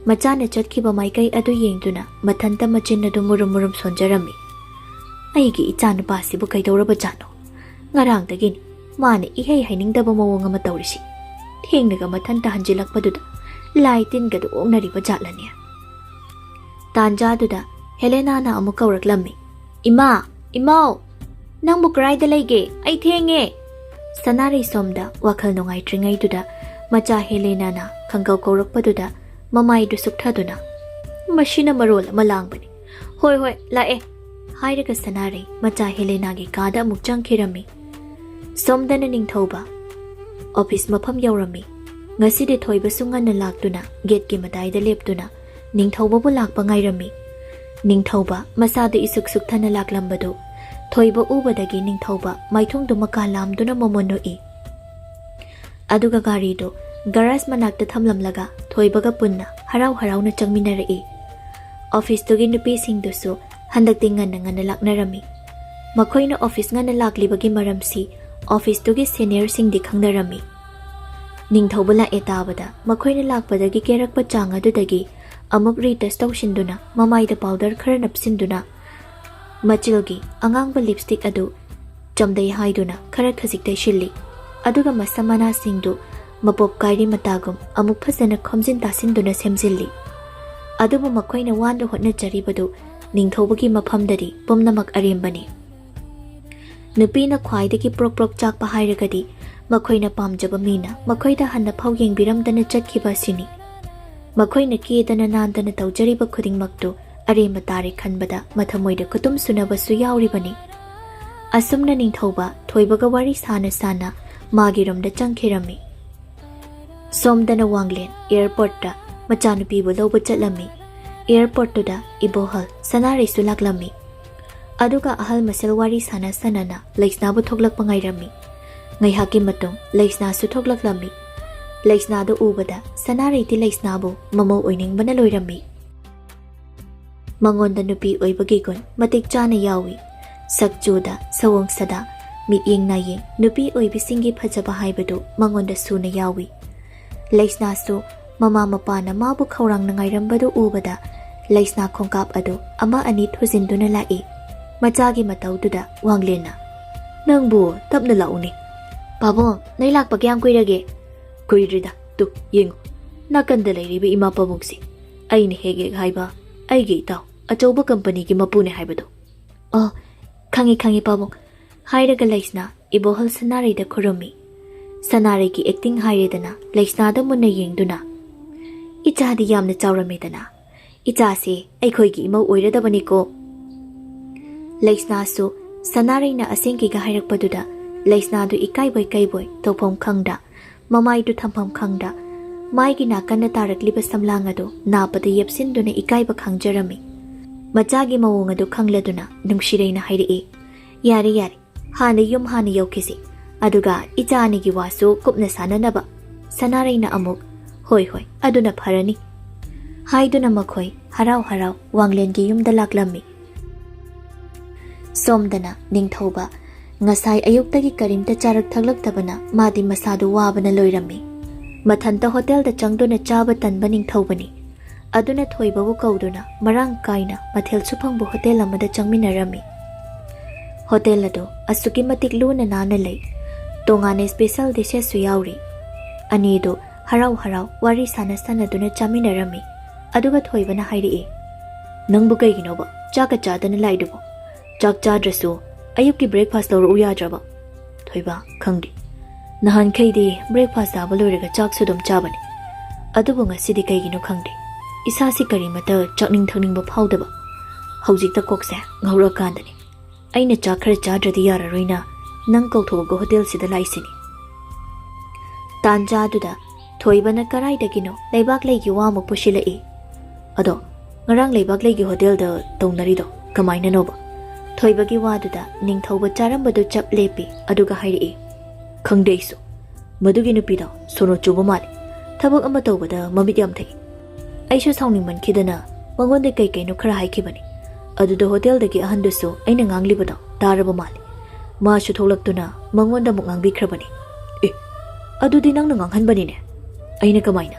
ꯃꯆꯥꯅ ꯆꯠꯈꯤꯕ ꯃꯥꯏꯀꯩ ꯑꯗꯨ ꯌꯦꯡꯗꯨꯅ ꯃꯊꯟꯇ ꯃꯆꯤꯟ ꯑꯗꯨ ꯃꯨꯔꯨꯝ ꯃꯨꯔꯨꯝ ꯁꯣꯟꯖꯔꯝꯃꯤ꯫ "ꯑꯩꯒꯤ ꯏꯆꯥꯅꯨꯄꯥꯁꯤꯕꯨ ꯀꯩꯗꯧꯔꯕꯖꯥꯠꯅꯣ? ꯉꯔꯥꯡꯗꯒꯤꯅꯤ ꯃꯥꯅ ꯏꯍꯩ ꯍꯩꯅꯤꯡꯗꯕ ꯃꯑꯣꯡ ꯑꯃ ꯇꯧꯔꯤꯁꯤ꯫ ꯊꯦꯡꯅꯒ ꯃꯊꯟꯇ ꯍꯟꯖꯤꯜꯂꯛꯄꯗꯨꯗ ꯂꯥꯏ ꯇꯤꯟꯒꯗꯨ ꯑꯣꯛꯅꯔꯤꯕ ꯖꯥꯠꯂꯅꯦ?" ꯇꯥꯟꯖꯥꯗꯨꯗ ꯍꯦꯂꯦꯅꯥꯅ ꯑꯃꯨꯛ ꯀꯧꯔꯛꯂꯝꯃꯤ, "ꯏꯃꯥ! ꯏꯃꯥꯎ! ꯅꯪꯕꯨ ꯀꯔꯥꯏꯗ ꯂꯩꯒꯦ? ꯑꯩ ꯊꯦꯡꯉꯦ!" ꯁꯅꯥꯔꯩ ꯁꯣꯝꯗ ꯋꯥꯈꯜ ꯅꯨꯡꯉꯥꯏꯇ꯭ꯔꯤꯉꯩꯗꯨꯗ ꯃꯆꯥ ꯍꯦꯂꯦꯅꯥꯅ ꯈꯪꯀꯧ ꯀꯧꯔꯛꯄꯗꯨꯗ ꯃꯃꯥꯏꯗꯨ ꯁꯨꯛꯊꯗꯨꯅ, "ꯃꯁꯤꯅ ꯃꯔꯣꯜ ꯑꯃ ꯂꯥꯡꯕꯅꯤ꯫ ꯍꯣꯏ, ꯍꯣꯏ, ꯂꯥꯛꯑꯦ!" ꯍꯥꯏꯔꯒ ꯁꯅꯥꯔꯩ ꯃꯆꯥ ꯍꯦꯂꯦꯅꯥꯒꯤ ꯀꯥꯗ ꯑꯃꯨꯛ ꯆꯪꯈꯤꯔꯝꯃꯤ꯫ ꯁꯣꯝꯗꯅ ꯅꯤꯡꯊꯧꯕ ꯑꯣꯐꯤꯁ ꯃꯐꯝ ꯌꯧꯔꯝꯃꯤ꯫ ꯉꯁꯤꯗꯤ ꯊꯣꯏꯕꯁꯨ ꯉꯟꯅ ꯂꯥꯛꯇꯨꯅ ꯒꯦꯠꯀꯤ ꯃꯇꯥꯏꯗ ꯂꯦꯞꯇꯨꯅ ꯅꯤꯡꯊꯧꯕꯕꯨ ꯂꯥꯛꯄ ꯉꯥꯏꯔꯝꯃꯤ꯫ ꯅꯤꯡꯊꯧꯕ ꯃꯁꯥꯗꯨ ꯏꯁꯨꯛ ꯁꯨꯛꯊꯅ ꯂꯥꯛꯂꯝꯕꯗꯨ ꯊꯣꯏꯕ ꯎꯕꯗꯒꯤ ꯅꯤꯡꯊꯧꯕ ꯃꯥꯏꯊꯣꯡꯗꯨ ꯃꯀꯥ ꯂꯥꯝꯗꯨꯅ ꯃꯃꯣꯟ ꯅꯣꯛꯏ꯫ ꯑꯗꯨꯒ ꯒꯥꯔꯤꯗꯨ ꯒꯔꯥꯖ ꯃꯅꯥꯛꯇ ꯊꯝꯂꯝꯂꯒ ꯊꯣꯏꯕꯒ ꯄꯨꯟꯅ ꯍꯔꯥꯎ ꯍꯔꯥꯎꯅ ꯆꯪꯃꯤꯟꯅꯔꯛꯏ꯫ ꯑꯣꯐꯤꯁꯇꯨꯒꯤ ꯅꯨꯄꯤꯁꯤꯡꯗꯨꯁꯨ ꯍꯟꯗꯛꯇꯤ ꯉꯟꯅ ꯉꯟꯅ ꯂꯥꯛꯅꯔꯝꯃꯤ꯫ ꯃꯈꯣꯏꯅ ꯑꯣꯐꯤꯁ ꯉꯟꯅ ꯂꯥꯛꯂꯤꯕꯒꯤ ꯃꯔꯝꯁꯤ ꯑꯣꯐꯤꯁꯇꯨꯒꯤ ꯁꯦꯅꯤꯌꯔꯁꯤꯡꯗꯤ ꯈꯪꯅꯔꯝꯃꯤ꯫ ꯅꯤꯡꯊꯧꯕ ꯂꯥꯛꯑꯦ ꯇꯥꯕꯗ ꯃꯈꯣꯏꯅ ꯂꯥꯛꯄꯗꯒꯤ ꯀꯦꯔꯛꯄ ꯆꯥꯡ ꯑꯗꯨꯗꯒꯤ ꯑꯃꯨꯛ ꯔꯤꯇꯁ ꯇꯧꯁꯤꯟꯗꯨꯅ ꯃꯃꯥꯏꯗ ꯄꯥꯎꯗꯔ ꯈꯔ ꯅꯞꯁꯤꯟꯗꯨꯅ ꯃꯆꯤꯜꯒꯤ ꯑꯉꯥꯡꯕ ꯂꯤꯞꯁꯇꯤꯛ ꯑꯗꯨ ꯆꯝꯗꯩ ꯍꯥꯏꯗꯨꯅ ꯈꯔ ꯈꯖꯤꯛ ꯇꯩꯁꯤꯜꯂꯤ꯫ ꯑꯗꯨꯒ ꯃꯁꯝ ꯃꯅꯥꯁꯤꯡꯗꯨ ꯃꯄꯣꯞ ꯀꯥꯏꯔꯤ ꯃꯇꯥꯒꯨꯝ ꯑꯃꯨꯛ ꯐꯖꯅ ꯈꯣꯝꯖꯤꯟ ꯇꯥꯁꯤꯟꯗꯨꯅ ꯁꯦꯝꯖꯤꯜꯂꯤ꯫ ꯑꯗꯨꯕꯨ ꯃꯈꯣꯏꯅ ꯋꯥꯅ ꯍꯣꯠꯅꯖꯔꯤꯕꯗꯨ ꯅꯤꯡꯊꯧꯕꯒꯤ ꯃꯐꯝꯗꯗꯤ ꯄꯨꯝꯅꯃꯛ ꯑꯔꯦꯝꯕꯅꯤ꯫ ꯅꯨꯄꯤꯅ ꯈ꯭ꯋꯥꯏꯗꯒꯤ ꯄ꯭ꯔꯣꯛ ꯄ꯭ꯔꯣꯛ ꯆꯥꯛꯄ ꯍꯥꯏꯔꯒꯗꯤ ꯃꯈꯣꯏꯅ ꯄꯥꯝꯖꯕ ꯃꯤꯅ ꯃꯈꯣꯏꯗ ꯍꯟꯅ ꯐꯥꯎ ꯌꯦꯡꯕꯤꯔꯝꯗꯅ ꯆꯠꯈꯤꯕ ꯑꯁꯤꯅꯤ꯫ ꯃꯈꯣꯏꯅ ꯀꯦꯗꯅ ꯅꯥꯟꯗꯅ ꯇꯧꯖꯔꯤꯕ ꯈꯨꯗꯤꯡꯃꯛꯇꯨ ꯑꯔꯦꯝꯕ ꯇꯥꯔꯦ ꯈꯟꯕꯗ ꯃꯊꯃꯣꯏꯗ ꯈꯨꯇꯨꯝ ꯁꯨꯅꯕꯁꯨ ꯌꯥꯎꯔꯤꯕꯅꯤ꯫ ꯑꯁꯨꯝꯅ ꯅꯤꯡꯊꯧꯕ ꯊꯣꯏꯕꯒ ꯋꯥꯔꯤ ꯁꯥꯅ ꯁꯥꯅ ꯃꯥꯒꯤ ꯔꯨꯝꯗ ꯆꯪꯈꯤꯔꯝꯃꯤ꯫ ꯁꯣꯝꯗꯅ ꯋꯥꯡꯂꯦꯟ ꯑꯦꯌꯔꯄꯣꯔꯠꯇ ꯃꯆꯥꯅꯨꯄꯤꯕꯨ ꯂꯧꯕ ꯆꯠꯂꯝꯃꯤ꯫ ꯑꯦꯌꯔꯄꯣꯔꯠꯇꯨꯗ ꯏꯕꯣꯍꯜ ꯁꯅꯥꯔꯩꯁꯨ ꯂꯥꯛꯂꯝꯃꯤ꯫ ꯑꯗꯨꯒ ꯑꯍꯜ ꯃꯁꯦꯜ ꯋꯥꯔꯤ ꯁꯥꯟꯅ ꯁꯥꯟꯅꯅ ꯂꯩꯁꯅꯥꯕꯨ ꯊꯣꯛꯂꯛꯄ ꯉꯥꯏꯔꯝꯃꯤ꯫ ꯉꯥꯏꯍꯥꯛꯀꯤ ꯃꯇꯨꯡ ꯂꯩꯁꯅꯥꯁꯨ ꯊꯣꯛꯂꯛꯂꯝꯃꯤ꯫ ꯂꯩꯁꯅꯥꯗꯨ ꯎꯕꯗ ꯁꯅꯥꯔꯩꯗꯤ ꯂꯩꯁꯅꯥꯕꯨ ꯃꯃꯧ ꯑꯣꯏꯅꯤꯡꯕꯅ ꯂꯣꯏꯔꯝꯃꯤ꯫ ꯃꯉꯣꯟꯗ ꯅꯨꯄꯤ ꯑꯣꯏꯕꯒꯤ ꯒꯨꯟ ꯃꯇꯤꯛ ꯆꯥꯅ ꯌꯥꯎꯏ꯫ ꯁꯛꯆꯨꯗ, ꯁꯑꯣꯡ ꯁꯥꯗꯥ, ꯃꯤꯠꯌꯦꯡ ꯅꯥꯌꯦꯡ ꯅꯨꯄꯤ ꯑꯣꯏꯕꯤꯁꯤꯡꯒꯤ ꯐꯖꯕ ꯍꯥꯏꯕꯗꯨ ꯃꯉꯣꯟꯗ ꯁꯨꯅ ꯌꯥꯎꯏ꯫ ꯂꯩꯁꯅꯥꯁꯨ ꯃꯃꯥ ꯃꯄꯥꯅ ꯃꯥꯕꯨ ꯈꯧꯔꯥꯡꯅ ꯉꯥꯏꯔꯝꯕꯗꯨ ꯎꯕꯗ ꯂꯩꯁꯅꯥ ꯈꯣꯡꯀꯥꯞ ꯑꯗꯨ ꯑꯃ ꯑꯅꯤ ꯊꯨꯖꯤꯟꯗꯨꯅ ꯂꯥꯛꯏ꯫ ꯃꯆꯥꯒꯤ ꯃꯇꯧꯗꯨꯗ ꯋꯥꯡꯂꯦꯟꯅ, "ꯅꯪꯕꯨ ꯇꯞꯅ ꯂꯥꯛꯎꯅꯦ꯫ ꯄꯥꯕꯨꯡ, ꯅꯣꯏ ꯂꯥꯛꯄ ꯀꯌꯥꯝ ꯀꯨꯏꯔꯒꯦ?" "ꯀꯨꯏꯗ꯭ꯔꯤꯗ, ꯇꯨ ꯌꯦꯡꯉꯨ, ꯅꯥꯀꯟꯗ ꯂꯩꯔꯤꯕ ꯏꯃꯥ ꯄꯥꯕꯨꯡꯁꯤ ꯑꯩꯅ ꯍꯦꯛ ꯍꯦꯛ ꯍꯥꯏꯕ ꯑꯩꯒꯤ ꯏꯇꯥꯎ ꯑꯆꯧꯕ ꯀꯝꯄꯅꯤꯒꯤ ꯃꯄꯨꯅꯦ ꯍꯥꯏꯕꯗꯣ꯫" "ꯑꯣ, ꯈꯪꯉꯤ ꯈꯪꯉꯤ ꯄꯥꯕꯨꯡ," ꯍꯥꯏꯔꯒ ꯂꯩꯁꯅꯥ ꯏꯕꯣꯍꯜ ꯁꯅꯥꯔꯩꯗ ꯈꯨꯔꯨꯝꯃꯤ꯫ ꯁꯅꯥꯔꯩꯒꯤ ꯑꯦꯛꯇꯤꯡ ꯍꯥꯏꯔꯦꯗꯅ ꯂꯩꯁꯅꯥꯗ ꯃꯨꯟꯅ ꯌꯦꯡꯗꯨꯅ, "ꯏꯆꯥꯗꯤ ꯌꯥꯝꯅ ꯆꯥꯎꯔꯝꯃꯦꯗꯅ꯫ ꯏꯆꯥꯁꯦ ꯑꯩꯈꯣꯏꯒꯤ ꯏꯃꯧ ꯑꯣꯏꯔꯗꯕꯅꯤꯀꯣ꯫" ꯂꯩꯁꯅꯥꯁꯨ ꯁꯅꯥꯔꯩꯅ ꯑꯁꯦꯡꯀꯤꯒ ꯍꯥꯏꯔꯛꯄꯗꯨꯗ ꯂꯩꯁꯅꯥꯗꯨ ꯏꯀꯥꯏꯕꯣꯏ ꯀꯩꯕꯣꯏ ꯇꯧꯐꯝ ꯈꯪꯗ, ꯃꯃꯥꯏꯗꯨ ꯊꯝꯐꯝ ꯈꯪꯗ, ꯃꯥꯏꯒꯤ ꯅꯥꯀꯟꯅ ꯇꯥꯔꯛꯂꯤꯕ ꯁꯝꯂꯥꯡ ꯑꯗꯨ ꯅꯥꯞꯄꯗ ꯌꯦꯞꯁꯤꯟꯗꯨꯅ ꯏꯀꯥꯏꯕ ꯈꯪꯖꯔꯝꯃꯤ꯫ ꯃꯆꯥꯒꯤ ꯃꯑꯣꯡ ꯑꯗꯨ ꯈꯪꯂꯗꯨꯅ ꯅꯨꯡꯁꯤꯔꯩꯅ ꯍꯥꯏꯔꯛꯏ, "ꯌꯥꯔꯦ, ꯌꯥꯔꯦ, ꯍꯥꯟꯅ ꯌꯨꯝ ꯍꯥꯟꯅ ꯌꯧꯈꯤꯁꯤ, ꯑꯗꯨꯒ ꯏꯆꯥ ꯑꯅꯤꯒꯤ ꯋꯥꯁꯨ ꯀꯨꯞꯅ ꯁꯥꯟꯅꯅꯕ꯫" ꯁꯅꯥꯔꯩꯅ ꯑꯃꯨꯛ, "ꯍꯣꯏ, ꯍꯣꯏ, ꯑꯗꯨꯅ ꯐꯔꯅꯤ," ꯍꯥꯏꯗꯨꯅ ꯃꯈꯣꯏ ꯍꯔꯥꯎ ꯍꯔꯥꯎ ꯋꯥꯡꯂꯦꯟꯒꯤ ꯌꯨꯝꯗ ꯂꯥꯛꯂꯝꯃꯤ꯫ ꯁꯣꯝꯗꯅ ꯅꯤꯡꯊꯧꯕ ꯉꯁꯥꯏ ꯑꯌꯨꯛꯇꯒꯤ ꯀꯔꯤꯝꯇ ꯆꯥꯔꯛ ꯊꯛꯂꯛꯇꯕꯅ ꯃꯥꯗꯤ ꯃꯁꯥꯗꯨ ꯋꯥꯕꯅ ꯂꯣꯏꯔꯝꯃꯤ꯫ ꯃꯊꯟꯇ ꯍꯣꯇꯦꯜꯗ ꯆꯪꯗꯨꯅ ꯆꯥꯕ ꯇꯟꯕ ꯅꯤꯡꯊꯧꯕꯅꯤ꯫ ꯑꯗꯨꯅ ꯊꯣꯏꯕꯕꯨ ꯀꯧꯗꯨꯅ ꯃꯔꯥꯡ ꯀꯥꯏꯅ ꯃꯊꯦꯜꯁꯨ ꯐꯪꯕ ꯍꯣꯇꯦꯜ ꯑꯃꯗ ꯆꯪꯃꯤꯟꯅꯔꯝꯃꯤ꯫ ꯍꯣꯇꯦꯜ ꯑꯗꯨ ꯑꯁꯨꯛꯀꯤ ꯃꯇꯤꯛ ꯂꯨꯅ ꯅꯥꯟꯅ ꯂꯩ꯫ ꯇꯣꯉꯥꯟꯅ ꯁ꯭ꯄꯦꯁꯦꯜ ꯗꯤꯁꯦꯁꯁꯨ ꯌꯥꯎꯔꯤ꯫ ꯑꯅꯤꯗꯨ ꯍꯔꯥꯎ ꯍꯔꯥꯎ ꯋꯥꯔꯤ ꯁꯥꯟꯅ ꯁꯥꯟꯅꯗꯨꯅ ꯆꯥꯃꯤꯟꯅꯔꯝꯃꯤ꯫ ꯑꯗꯨꯒ ꯊꯣꯏꯕꯅ ꯍꯥꯏꯔꯛꯏ, "ꯅꯪꯕꯨ ꯀꯩꯒꯤꯅꯣꯕ ꯆꯥꯛꯀ ꯆꯥꯗꯅ ꯂꯥꯛꯏꯗꯨꯕꯣ? ꯆꯥꯛ ꯆꯥꯗ꯭ꯔꯁꯨ ꯑꯌꯨꯛꯀꯤ ꯕ꯭ꯔꯦꯛꯐꯥꯁ ꯂꯧꯔꯛꯎ ꯌꯥꯗ꯭ꯔꯕ?" ꯊꯣꯏꯕ, "ꯈꯪꯗꯦ꯫ ꯅꯍꯥꯟꯈꯩꯗꯤ ꯕ꯭ꯔꯦꯛꯐꯥꯁ ꯆꯥꯕ ꯂꯣꯏꯔꯒ ꯆꯥꯛꯁꯨ ꯑꯗꯨꯝ ꯆꯥꯕꯅꯤ꯫ ꯑꯗꯨꯕꯨ ꯉꯁꯤꯗꯤ ꯀꯩꯒꯤꯅꯣ ꯈꯪꯗꯦ, ꯏꯁꯥꯁꯤ ꯀꯔꯤꯃꯇ ꯆꯥꯛꯅꯤꯡ ꯊꯛꯅꯤꯡꯕ ꯐꯥꯎꯗꯕ꯫ ꯍꯧꯖꯤꯛꯇ ꯀꯣꯛꯁꯦ ꯉꯥꯎꯔꯛꯑꯀꯥꯟꯗꯅꯤ꯫ ꯑꯩꯅ ꯆꯥꯛ ꯈꯔ ꯆꯥꯗ꯭ꯔꯗꯤ ꯌꯥꯔꯔꯣꯏꯅ ꯅꯪ ꯀꯧꯊꯣꯛꯑꯒ ꯍꯣꯇꯦꯜꯁꯤꯗ ꯂꯥꯛꯏꯁꯤꯅꯤ꯫" ꯇꯥꯟꯖꯥꯗꯨꯗ ꯊꯣꯏꯕꯅ ꯀꯔꯥꯏꯗꯒꯤꯅꯣ ꯂꯩꯕꯥꯛꯂꯩꯒꯤ ꯋꯥ ꯑꯃꯨꯛ ꯄꯨꯁꯤꯜꯂꯛꯏ꯫ "ꯑꯗꯣ ꯉꯔꯥꯡ ꯂꯩꯕꯥꯛꯂꯩꯒꯤ ꯍꯣꯇꯦꯜꯗ ꯇꯧꯅꯔꯤꯗꯣ ꯀꯃꯥꯏꯅꯅꯣꯕ?" ꯊꯣꯏꯕꯒꯤ ꯋꯥꯗꯨꯗ ꯅꯤꯡꯊꯧꯕ ꯆꯥꯔꯝꯕꯗꯨ ꯆꯞ ꯂꯦꯞꯄꯤ, ꯑꯗꯨꯒ ꯍꯥꯏꯔꯛꯏ, "ꯈꯪꯗꯦ ꯑꯩꯁꯨ꯫ ꯃꯗꯨꯒꯤ ꯅꯨꯄꯤꯗꯣ ꯁꯣꯅꯣ ꯆꯨꯕ ꯃꯥꯜꯂꯤ꯫ ꯊꯕꯛ ꯑꯃ ꯇꯧꯕꯗ ꯃꯃꯤꯠ ꯌꯥꯝ ꯊꯛꯏ꯫ ꯑꯩꯁꯨ ꯁꯥꯎꯅꯤꯡꯃꯟꯈꯤꯗꯅ ꯃꯉꯣꯟꯗ ꯀꯩ ꯀꯩꯅꯣ ꯈꯔ ꯍꯥꯏꯈꯤꯕꯅꯤ꯫ ꯑꯗꯨꯗ ꯍꯣꯇꯦꯜꯗꯒꯤ ꯑꯍꯟꯗꯨꯁꯨ ꯑꯩꯅ ꯉꯥꯡꯂꯤꯕꯗꯣ ꯇꯥꯔꯕ ꯃꯥꯜꯂꯤ꯫ ꯃꯥꯁꯨ ꯊꯣꯛꯂꯛꯇꯨꯅ ꯃꯉꯣꯟꯗ ꯑꯃꯨꯛ ꯉꯥꯡꯕꯤꯈ꯭ꯔꯕꯅꯤ꯫ "ꯑꯦ, ꯑꯗꯨꯗꯤ ꯅꯪꯅ ꯉꯥꯡꯍꯟꯕꯅꯤꯅꯦ꯫ ꯑꯩꯅ ꯀꯃꯥꯏꯅ?"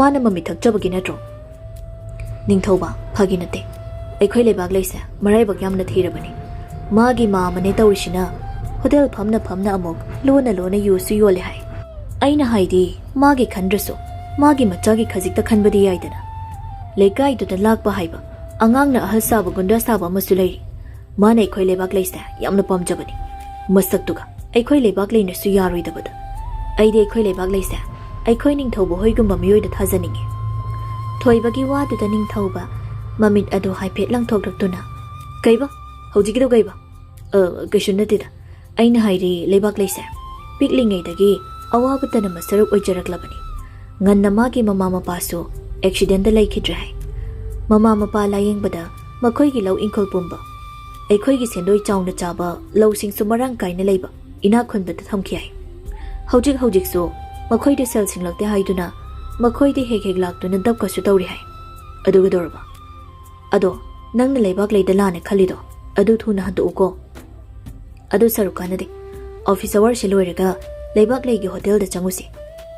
"ꯃꯥꯅ ꯃꯃꯤꯠ ꯊꯛꯆꯕꯒꯤ ꯅꯠꯇ꯭ꯔꯣ?" "ꯅꯤꯡꯊꯧꯕ, ꯐꯥꯒꯤ ꯅꯠꯇꯦ꯫ ꯑꯩꯈꯣꯏ ꯂꯩꯕꯥꯛ ꯂꯩꯁꯦ ꯃꯔꯥꯏꯕꯛ ꯌꯥꯝꯅ ꯊꯤꯔꯕꯅꯤ꯫ ꯃꯥꯒꯤ ꯃꯥ ꯑꯃꯅꯦ ꯇꯧꯔꯤꯁꯤꯅ ꯍꯣꯇꯦꯜ ꯐꯝꯅ ꯐꯝꯅ ꯑꯃꯨꯛ ꯂꯣꯟꯅ ꯂꯣꯟꯅ ꯌꯨꯁꯨ ꯌꯣꯜꯂꯦ ꯍꯥꯏ꯫ ꯑꯩꯅ ꯍꯥꯏꯗꯤ, ꯃꯥꯒꯤ ꯈꯟꯗ꯭ꯔꯁꯨ ꯃꯥꯒꯤ ꯃꯆꯥꯒꯤ ꯈꯖꯤꯛꯇ ꯈꯟꯕꯗꯤ ꯌꯥꯏꯗꯅ꯫ ꯂꯩꯀꯥꯏꯗꯨꯗ ꯂꯥꯛꯄ ꯍꯥꯏꯕ, ꯑꯉꯥꯡꯅ ꯑꯍꯜ ꯁꯥꯕ ꯒꯨꯟꯗꯥ ꯁꯥꯕ ꯑꯃꯁꯨ ꯂꯩꯔꯤ꯫ ꯃꯥꯅ ꯑꯩꯈꯣꯏ ꯂꯩꯕꯥꯛ ꯂꯩꯁꯦ ꯌꯥꯝꯅ ꯄꯥꯝꯖꯕꯅꯤ꯫ ꯃꯁꯛꯇꯨꯒ ꯑꯩꯈꯣꯏ ꯂꯩꯕꯥꯛ ꯂꯩꯅꯁꯨ ꯌꯥꯔꯣꯏꯗꯕꯗ꯫ ꯑꯩꯗꯤ ꯑꯩꯈꯣꯏ ꯂꯩꯕꯥꯛ ꯂꯩꯁꯦ ꯑꯩꯈꯣꯏ ꯅꯤꯡꯊꯧꯕ ꯍꯣꯏꯒꯨꯝꯕ ꯃꯤꯑꯣꯏꯗ ꯊꯥꯖꯅꯤꯡꯉꯤ꯫" ꯊꯣꯏꯕꯒꯤ ꯋꯥꯗꯨꯗ ꯅꯤꯡꯊꯧꯕ ꯃꯃꯤꯠ ꯑꯗꯨ ꯍꯥꯏꯐꯦꯠ ꯂꯪꯊꯣꯛꯂꯛꯇꯨꯅ, "ꯀꯩꯕ? ꯍꯧꯖꯤꯛꯀꯤꯗꯣ ꯀꯩꯕ?" "ꯑ, ꯀꯩꯁꯨ ꯅꯠꯇꯦꯗ꯫ ꯑꯩꯅ ꯍꯥꯏꯔꯤ, ꯂꯩꯕꯥꯛ ꯂꯩꯁꯦ ꯄꯤꯛꯂꯤꯉꯩꯗꯒꯤ ꯑꯋꯥꯕꯇꯅ ꯃꯁꯔꯨꯛ ꯑꯣꯏꯖꯔꯛꯂꯕꯅꯤ꯫ ꯉꯟꯅ ꯃꯥꯒꯤ ꯃꯃꯥ ꯃꯄꯥꯁꯨ ꯑꯦꯛꯁꯤꯗꯦꯟꯗ ꯂꯩꯈꯤꯗ꯭ꯔꯦ ꯍꯥꯏ꯫ ꯃꯃꯥ ꯃꯄꯥ ꯂꯥꯌꯦꯡꯕꯗ ꯃꯈꯣꯏꯒꯤ ꯂꯧ ꯏꯪꯈꯣꯜ ꯄꯨꯝꯕ, ꯑꯩꯈꯣꯏꯒꯤ ꯁꯦꯟꯗꯣꯏ ꯆꯥꯎꯅ ꯆꯥꯕ ꯂꯧꯁꯤꯡꯁꯨ ꯃꯔꯥꯡ ꯀꯥꯏꯅ ꯂꯩꯕ ꯏꯅꯥꯛ ꯈꯨꯟꯕꯗ ꯊꯝꯈꯤ ꯍꯥꯏ꯫ ꯍꯧꯖꯤꯛ ꯍꯧꯖꯤꯛꯁꯨ ꯃꯈꯣꯏꯗ ꯁꯦꯜ ꯁꯤꯡꯂꯛꯇꯦ ꯍꯥꯏꯗꯨꯅ ꯃꯈꯣꯏꯗꯤ ꯍꯦꯛ ꯍꯦꯛ ꯂꯥꯛꯇꯨꯅ ꯗꯞꯀꯁꯨ ꯇꯧꯔꯤ ꯍꯥꯏ꯫ ꯑꯗꯨ ꯀꯩꯗꯧꯔꯕ? ꯑꯗꯣ ꯅꯪꯅ ꯂꯩꯕꯥꯛ ꯂꯩꯗ ꯂꯥꯟꯅ ꯈꯜꯂꯤꯗꯣ, ꯑꯗꯨ ꯊꯨꯅ ꯍꯟꯗꯣꯛꯎꯀꯣ꯫ ꯑꯗꯨ ꯁꯔꯨꯛ ꯀꯥꯟꯅꯗꯦ꯫ ꯑꯣꯐꯤꯁ ꯑꯋꯥꯔꯁꯤ ꯂꯣꯏꯔꯒ ꯂꯩꯕꯥꯛ ꯂꯩꯒꯤ ꯍꯣꯇꯦꯜꯗ ꯆꯪꯉꯨꯁꯤ꯫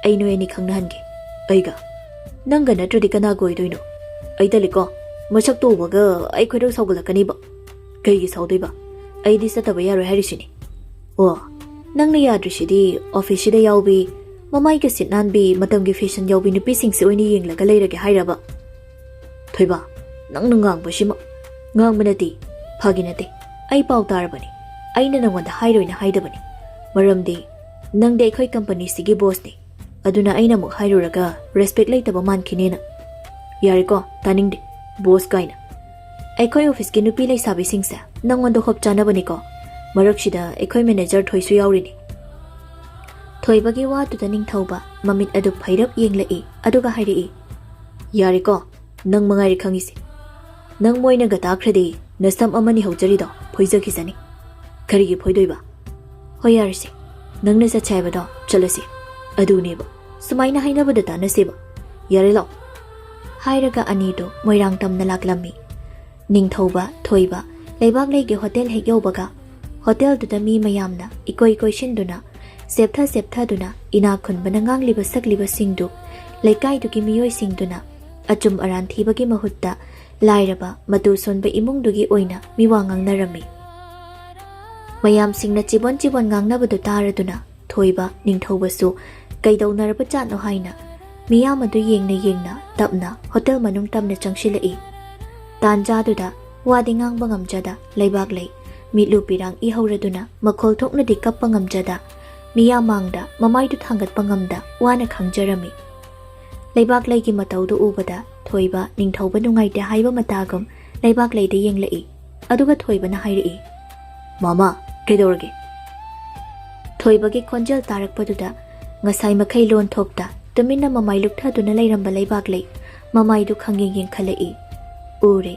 ꯑꯩ ꯅꯣꯏ ꯑꯅꯤ ꯈꯪꯅꯍꯟꯒꯦ꯫ ꯑꯩꯒ? ꯅꯪꯒ ꯅꯠꯇ꯭ꯔꯗꯤ ꯀꯅꯥꯒ ꯑꯣꯏꯗꯣꯏꯅꯣ? ꯑꯩ ꯇꯜꯂꯤꯀꯣ꯫ ꯃꯁꯛꯇꯣ ꯎꯕꯒ ꯑꯩ ꯈꯣꯏꯗꯧ ꯁꯥꯎꯒꯠꯂꯛꯀꯅꯤꯕ꯫ ꯀꯩꯒꯤ ꯁꯥꯎꯗꯣꯏꯕ? ꯑꯩꯗꯤ ꯆꯠꯇꯕ ꯌꯥꯔꯣꯏ ꯍꯥꯏꯔꯤꯁꯤꯅꯤ꯫ ꯑꯣ, ꯅꯪꯅ ꯌꯥꯗ꯭ꯔꯤꯁꯤꯗꯤ ꯑꯣꯐꯤꯁꯁꯤꯗ ꯌꯥꯎꯕꯤ, ꯃꯃꯥꯏꯒ ꯁꯤꯠ ꯅꯥꯟꯕꯤ, ꯃꯇꯝꯒꯤ ꯐꯦꯁꯟ ꯌꯥꯎꯕꯤ ꯅꯨꯄꯤꯁꯤꯡꯁꯦ ꯑꯣꯏꯅ ꯌꯦꯡꯂꯒ ꯂꯩꯔꯒꯦ ꯍꯥꯏꯔꯕ? ꯊꯣꯏꯕ, ꯅꯪꯅ ꯉꯥꯡꯕꯁꯤꯃ꯫ ꯉꯥꯡꯕ ꯅꯠꯇꯦ, ꯐꯥꯒꯤ ꯅꯠꯇꯦ꯫ ꯑꯩ ꯄꯥꯎ ꯇꯥꯔꯕꯅꯤ꯫ ꯑꯩꯅ ꯅꯉꯣꯟꯗ ꯍꯥꯏꯔꯣꯏꯅ ꯍꯥꯏꯗꯕꯅꯤ꯫ ꯃꯔꯝꯗꯤ ꯅꯪꯗꯤ ꯑꯩꯈꯣꯏ ꯀꯝꯄꯅꯤꯁꯤꯒꯤ ꯕꯣꯁꯅꯤ꯫ ꯑꯗꯨꯅ ꯑꯩꯅ ꯑꯃꯨꯛ ꯍꯥꯏꯔꯨꯔꯒ ꯔꯦꯁꯄꯦꯛ ꯂꯩꯇꯕ ꯃꯥꯟꯈꯤꯅꯦꯅ꯫ ꯌꯥꯔꯦꯀꯣ, ꯇꯥꯅꯤꯡꯗꯦ꯫ ꯕꯣꯁ ꯀꯥꯏꯅ꯫ ꯑꯩꯈꯣꯏ ꯑꯣꯐꯤꯁꯀꯤ ꯅꯨꯄꯤ ꯂꯩꯁꯥꯕꯤꯁꯤꯡꯁꯦ ꯅꯪꯉꯣꯟꯗ ꯍꯣꯞ ꯆꯥꯅꯕꯅꯤꯀꯣ꯫ ꯃꯔꯛꯁꯤꯗ ꯑꯩꯈꯣꯏ ꯃꯦꯅꯦꯖꯔ ꯊꯣꯏꯁꯨ ꯌꯥꯎꯔꯤꯅꯤ꯫ ꯊꯣꯏꯕꯒꯤ ꯋꯥꯗꯨꯗ ꯅꯤꯡꯊꯧꯕ ꯃꯃꯤꯠ ꯑꯗꯨ ꯐꯩꯔꯞ ꯌꯦꯡꯂꯛꯏ, ꯑꯗꯨꯒ ꯍꯥꯏꯔꯛꯏ, "ꯌꯥꯔꯦꯀꯣ, ꯅꯪ ꯃꯉꯥꯏꯔꯦ ꯈꯪꯉꯤꯁꯦ꯫ ꯅꯪ ꯃꯣꯏꯅꯒ ꯇꯥꯈ꯭ꯔꯗꯤ ꯅꯁꯝ ꯑꯃꯅꯤ ꯍꯧꯖꯔꯤꯗꯣ ꯐꯣꯏꯖꯈꯤꯁꯅꯤ꯫ ꯀꯔꯤꯒꯤ ꯐꯣꯏꯗꯣꯏꯕ? ꯍꯣꯏ, ꯌꯥꯔꯦꯁꯦ, ꯅꯪꯅ ꯆꯠꯁꯦ ꯍꯥꯏꯕꯗꯣ ꯆꯠꯂꯁꯤ꯫ ꯑꯗꯨꯅꯦꯕ, ꯁꯨꯃꯥꯏꯅ ꯍꯥꯏꯅꯕꯗ ꯇꯥꯟꯅꯁꯦꯕ꯫ ꯌꯥꯔꯦ, ꯂꯥꯛꯑꯣ꯫" ꯍꯥꯏꯔꯒ ꯑꯅꯤꯗꯨ ꯃꯣꯏꯔꯥꯡ ꯇꯝꯅ ꯂꯥꯛꯂꯝꯃꯤ꯫ ꯅꯤꯡꯊꯧꯕ, ꯊꯣꯏꯕ, ꯂꯩꯕꯥꯛ ꯂꯩꯒꯤ ꯍꯣꯇꯦꯜ ꯍꯦꯛ ꯌꯧꯕꯒ ꯍꯣꯇꯦꯜꯗꯨꯗ ꯃꯤ ꯃꯌꯥꯝꯅ ꯏꯀꯣꯏ ꯀꯣꯏꯁꯤꯟꯗꯨꯅ, ꯆꯦꯞꯊ ꯆꯦꯞꯊꯗꯨꯅ ꯏꯅꯥꯛ ꯈꯨꯟꯕꯅ ꯉꯥꯡꯂꯤꯕ ꯁꯛꯂꯤꯕꯁꯤꯡꯗꯨ ꯂꯩꯀꯥꯏꯗꯨꯒꯤ ꯃꯤꯑꯣꯏꯁꯤꯡꯗꯨꯅ ꯑꯆꯨꯝ ꯑꯔꯥꯟ ꯊꯤꯕꯒꯤ ꯃꯍꯨꯠꯇ ꯂꯥꯏꯔꯕ ꯃꯇꯨ ꯁꯣꯟꯕ ꯏꯃꯨꯡꯗꯨꯒꯤ ꯑꯣꯏꯅ ꯃꯤꯋꯥ ꯉꯥꯡꯅꯔꯝꯃꯤ꯫ ꯃꯌꯥꯝꯁꯤꯡꯅ ꯆꯤꯕꯣꯟ ꯆꯤꯕꯣꯟ ꯉꯥꯡꯅꯕꯗꯨ ꯇꯥꯔꯗꯨꯅ ꯊꯣꯏꯕ, ꯅꯤꯡꯊꯧꯕꯁꯨ ꯀꯩꯗꯧꯅꯔꯕ ꯖꯥꯠꯅꯣ ꯍꯥꯏꯅ ꯃꯤꯌꯥꯝ ꯑꯗꯨ ꯌꯦꯡꯅ ꯌꯦꯡꯅ ꯇꯞꯅ ꯍꯣꯇꯦꯜ ꯃꯅꯨꯡ ꯇꯝꯅ ꯆꯪꯁꯤꯜꯂꯛꯏ꯫ ꯇꯥꯟꯖꯥꯗꯨꯗ ꯋꯥꯗꯤ ꯉꯥꯡꯕ ꯉꯝꯖꯗ ꯂꯩꯕꯥꯛꯂꯩ ꯃꯤꯠꯂꯨ ꯄꯤꯔꯥꯡ ꯏꯍꯧꯔꯗꯨꯅ ꯃꯈꯣꯜ ꯊꯣꯛꯅꯗꯤ ꯀꯞꯄ ꯉꯝꯖꯗ ꯃꯤꯌꯥꯝ ꯃꯥꯡꯗ ꯃꯃꯥꯏꯗꯨ ꯊꯥꯡꯒꯠꯄ ꯉꯝꯗ ꯋꯥꯅ ꯈꯥꯡꯖꯔꯝꯃꯤ꯫ ꯂꯩꯕꯥꯛꯂꯩꯒꯤ ꯃꯇꯧꯗꯨ ꯎꯕꯗ ꯊꯣꯏꯕ, ꯅꯤꯡꯊꯧꯕ ꯅꯨꯡꯉꯥꯏꯇꯦ ꯍꯥꯏꯕ ꯃꯇꯥꯒꯨꯝ ꯂꯩꯕꯥꯛꯂꯩꯗ ꯌꯦꯡꯂꯛꯏ꯫ ꯑꯗꯨꯒ ꯊꯣꯏꯕꯅ ꯍꯥꯏꯔꯛꯏ, "ꯃꯃꯥ, ꯀꯩꯗꯧꯔꯒꯦ?" ꯊꯣꯏꯕꯒꯤ ꯈꯣꯟꯖꯦꯜ ꯇꯥꯔꯛꯄꯗꯨꯗ ꯉꯁꯥꯏ ꯃꯈꯩ ꯂꯣꯟ ꯊꯣꯛꯇ ꯇꯨꯃꯤꯟꯅ ꯃꯃꯥꯏ ꯂꯨꯞꯊꯗꯨꯅ ꯂꯩꯔꯝꯕ ꯂꯩꯕꯥꯛꯂꯩ ꯃꯃꯥꯏꯗꯨ ꯈꯪꯌꯦꯡ ꯌꯦꯡꯈꯠꯂꯛꯏ꯫ ꯎꯔꯦ,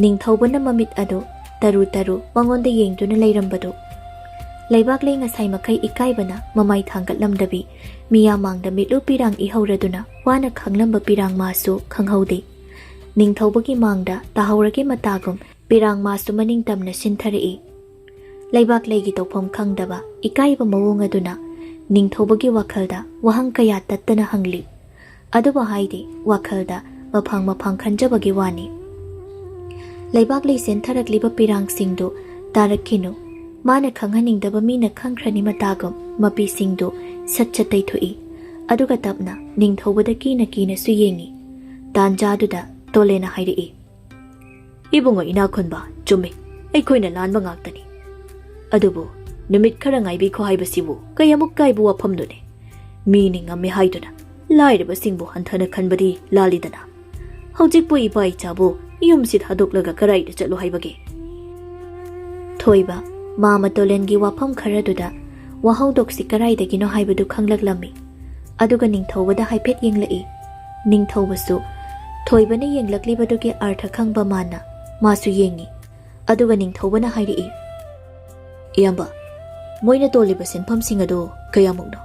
ꯅꯤꯡꯊꯧꯕꯅ ꯃꯃꯤꯠ ꯑꯗꯨ ꯇꯔꯨ ꯇꯔꯨ ꯃꯉꯣꯟꯗ ꯌꯦꯡꯗꯨꯅ ꯂꯩꯔꯝꯕꯗꯨ꯫ ꯂꯩꯕꯥꯛꯂꯩ ꯉꯁꯥꯏ ꯃꯈꯩ ꯏꯀꯥꯏꯕꯅ ꯃꯃꯥꯏ ꯊꯥꯡꯒꯠꯂꯝꯗꯕꯤ ꯃꯤꯌꯥꯝ ꯃꯥꯡꯗ ꯃꯤꯠꯂꯨ ꯄꯤꯔꯥꯡ ꯏꯍꯧꯔꯗꯨꯅ ꯋꯥꯅ ꯈꯥꯡꯂꯝꯕ ꯄꯤꯔꯥꯡ ꯃꯥꯁꯨ ꯈꯪꯍꯧꯗꯦ꯫ ꯅꯤꯡꯊꯧꯕꯒꯤ ꯃꯥꯡꯗ ꯇꯥꯍꯧꯔꯒꯦ ꯃꯇꯥꯒꯨꯝ ꯄꯤꯔꯥꯡ ꯃꯥꯁꯨ ꯃꯅꯤꯡ ꯇꯝꯅ ꯁꯤꯟꯊꯔꯛꯏ꯫ ꯂꯩꯕꯥꯛꯂꯩꯒꯤ ꯇꯧꯐꯝ ꯈꯪꯗꯕ ꯏꯀꯥꯏꯕ ꯃꯑꯣꯡ ꯑꯗꯨꯅ ꯅꯤꯡꯊꯧꯕꯒꯤ ꯋꯥꯈꯜꯗ ꯋꯥꯍꯪ ꯀꯌꯥ ꯇꯠꯇꯅ ꯍꯪꯂꯤ꯫ ꯑꯗꯨꯕꯨ ꯍꯥꯏꯗꯤ ꯋꯥꯈꯜꯗ ꯃꯐꯥꯡ ꯃꯐꯥꯡ ꯈꯟꯖꯕꯒꯤ ꯋꯥꯅꯤ꯫ ꯂꯩꯕꯥꯛꯂꯩ ꯆꯦꯟꯊꯔꯛꯂꯤꯕ ꯄꯤꯔꯥꯡꯁꯤꯡꯗꯨ ꯇꯥꯔꯛꯈꯤꯅꯨ꯫ ꯃꯥꯅ ꯈꯪꯍꯟꯅꯤꯡꯗꯕ ꯃꯤꯅ ꯈꯪꯈ꯭ꯔꯅꯤ ꯃꯇꯥꯒꯨꯝ ꯃꯄꯤꯁꯤꯡꯗꯨ ꯁꯠ ꯁꯠ ꯇꯩꯊꯣꯛꯏ꯫ ꯑꯗꯨꯒ ꯇꯞꯅ ꯅꯤꯡꯊꯧꯕꯗ ꯀꯤꯅ ꯀꯤꯅꯁꯨ ꯌꯦꯡꯏ꯫ ꯇꯥꯟꯖꯥꯗꯨꯗ ꯇꯣꯂꯦꯅ ꯍꯥꯏꯔꯛꯏ, "ꯏꯕꯨꯡꯉꯣ ꯏꯅꯥꯛꯈꯨꯟꯕ, ꯆꯨꯝꯃꯤ, ꯑꯩꯈꯣꯏꯅ ꯂꯥꯟꯕ ꯉꯥꯛꯇꯅꯤ꯫ ꯑꯗꯨꯕꯨ ꯅꯨꯃꯤꯠ ꯈꯔ ꯉꯥꯏꯕꯤꯈꯣ ꯍꯥꯏꯕꯁꯤꯕꯨ ꯀꯌꯥꯃꯨꯛ ꯀꯥꯏꯕ ꯋꯥꯐꯝꯅꯣꯅꯦ? ꯃꯤꯅ ꯉꯝꯃꯤ ꯍꯥꯏꯗꯨꯅ ꯂꯥꯏꯔꯕꯁꯤꯡꯕꯨ ꯍꯟꯊꯅ ꯈꯟꯕꯗꯤ ꯂꯥꯜꯂꯤꯗꯅ꯫ ꯍꯧꯖꯤꯛꯄꯨ ꯏꯄꯥ ꯏꯆꯥꯕꯨ ꯌꯨꯝꯁꯤ ꯊꯥꯗꯣꯛꯂꯒ ꯀꯗꯥꯏꯗ ꯆꯠꯂꯨ ꯍꯥꯏꯕꯒꯦ?" ꯊꯣꯏꯕ, ꯃꯥꯃ ꯇꯣꯂꯦꯟꯒꯤ ꯋꯥꯐꯝ ꯈꯔꯗꯨꯗ ꯋꯥꯍꯧꯗꯣꯛꯁꯤ ꯀꯗꯥꯏꯗꯒꯤꯅꯣ ꯍꯥꯏꯕꯗꯨ ꯈꯪꯂꯛꯂꯝꯃꯤ꯫ ꯑꯗꯨꯒ ꯅꯤꯡꯊꯧꯕꯗ ꯍꯥꯏꯐꯦꯠ ꯌꯦꯡꯂꯛꯏ꯫ ꯅꯤꯡꯊꯧꯕꯁꯨ ꯊꯣꯏꯕꯅ ꯌꯦꯡꯂꯛꯂꯤꯕꯗꯨꯒꯤ ꯑꯔꯊ ꯈꯪꯕ ꯃꯥꯅ ꯃꯥꯁꯨ ꯌꯦꯡꯉꯤ꯫ ꯑꯗꯨꯒ ꯅꯤꯡꯊꯧꯕꯅ ꯍꯥꯏꯔꯛꯏ, "ꯏꯌꯥꯝꯕ, ꯃꯣꯏꯅ ꯇꯣꯜꯂꯤꯕ ꯁꯦꯟꯐꯝꯁꯤꯡ ꯑꯗꯨ ꯀꯌꯥꯃꯨꯛꯅꯣ?"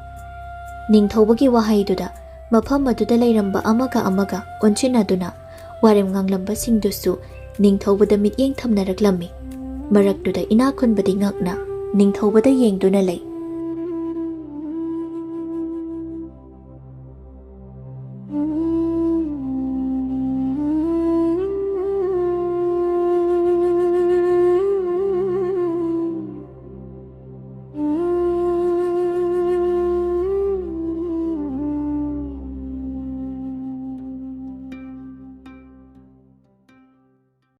ꯅꯤꯡꯊꯧꯕꯒꯤ ꯋꯥꯍꯩꯗꯨꯗ ꯃꯐꯝ ꯑꯗꯨꯗ ꯂꯩꯔꯝꯕ ꯑꯃꯒ ꯑꯃꯒ ꯑꯣꯟꯁꯤꯟꯅꯗꯨꯅ ꯋꯥꯔꯦꯝ ꯉꯥꯡꯂꯝꯕꯁꯤꯡꯗꯨꯁꯨ ꯅꯤꯡꯊꯧꯕꯗ ꯃꯤꯠꯌꯦꯡ ꯊꯝꯅꯔꯛꯂꯝꯃꯤ꯫ ꯃꯔꯛꯇꯨꯗ ꯏꯅꯥꯛ ꯈꯨꯟꯕꯗꯤ ꯉꯛꯅ ꯅꯤꯡꯊꯧꯕꯗ ꯌꯦꯡꯗꯨꯅ ꯂꯩ꯫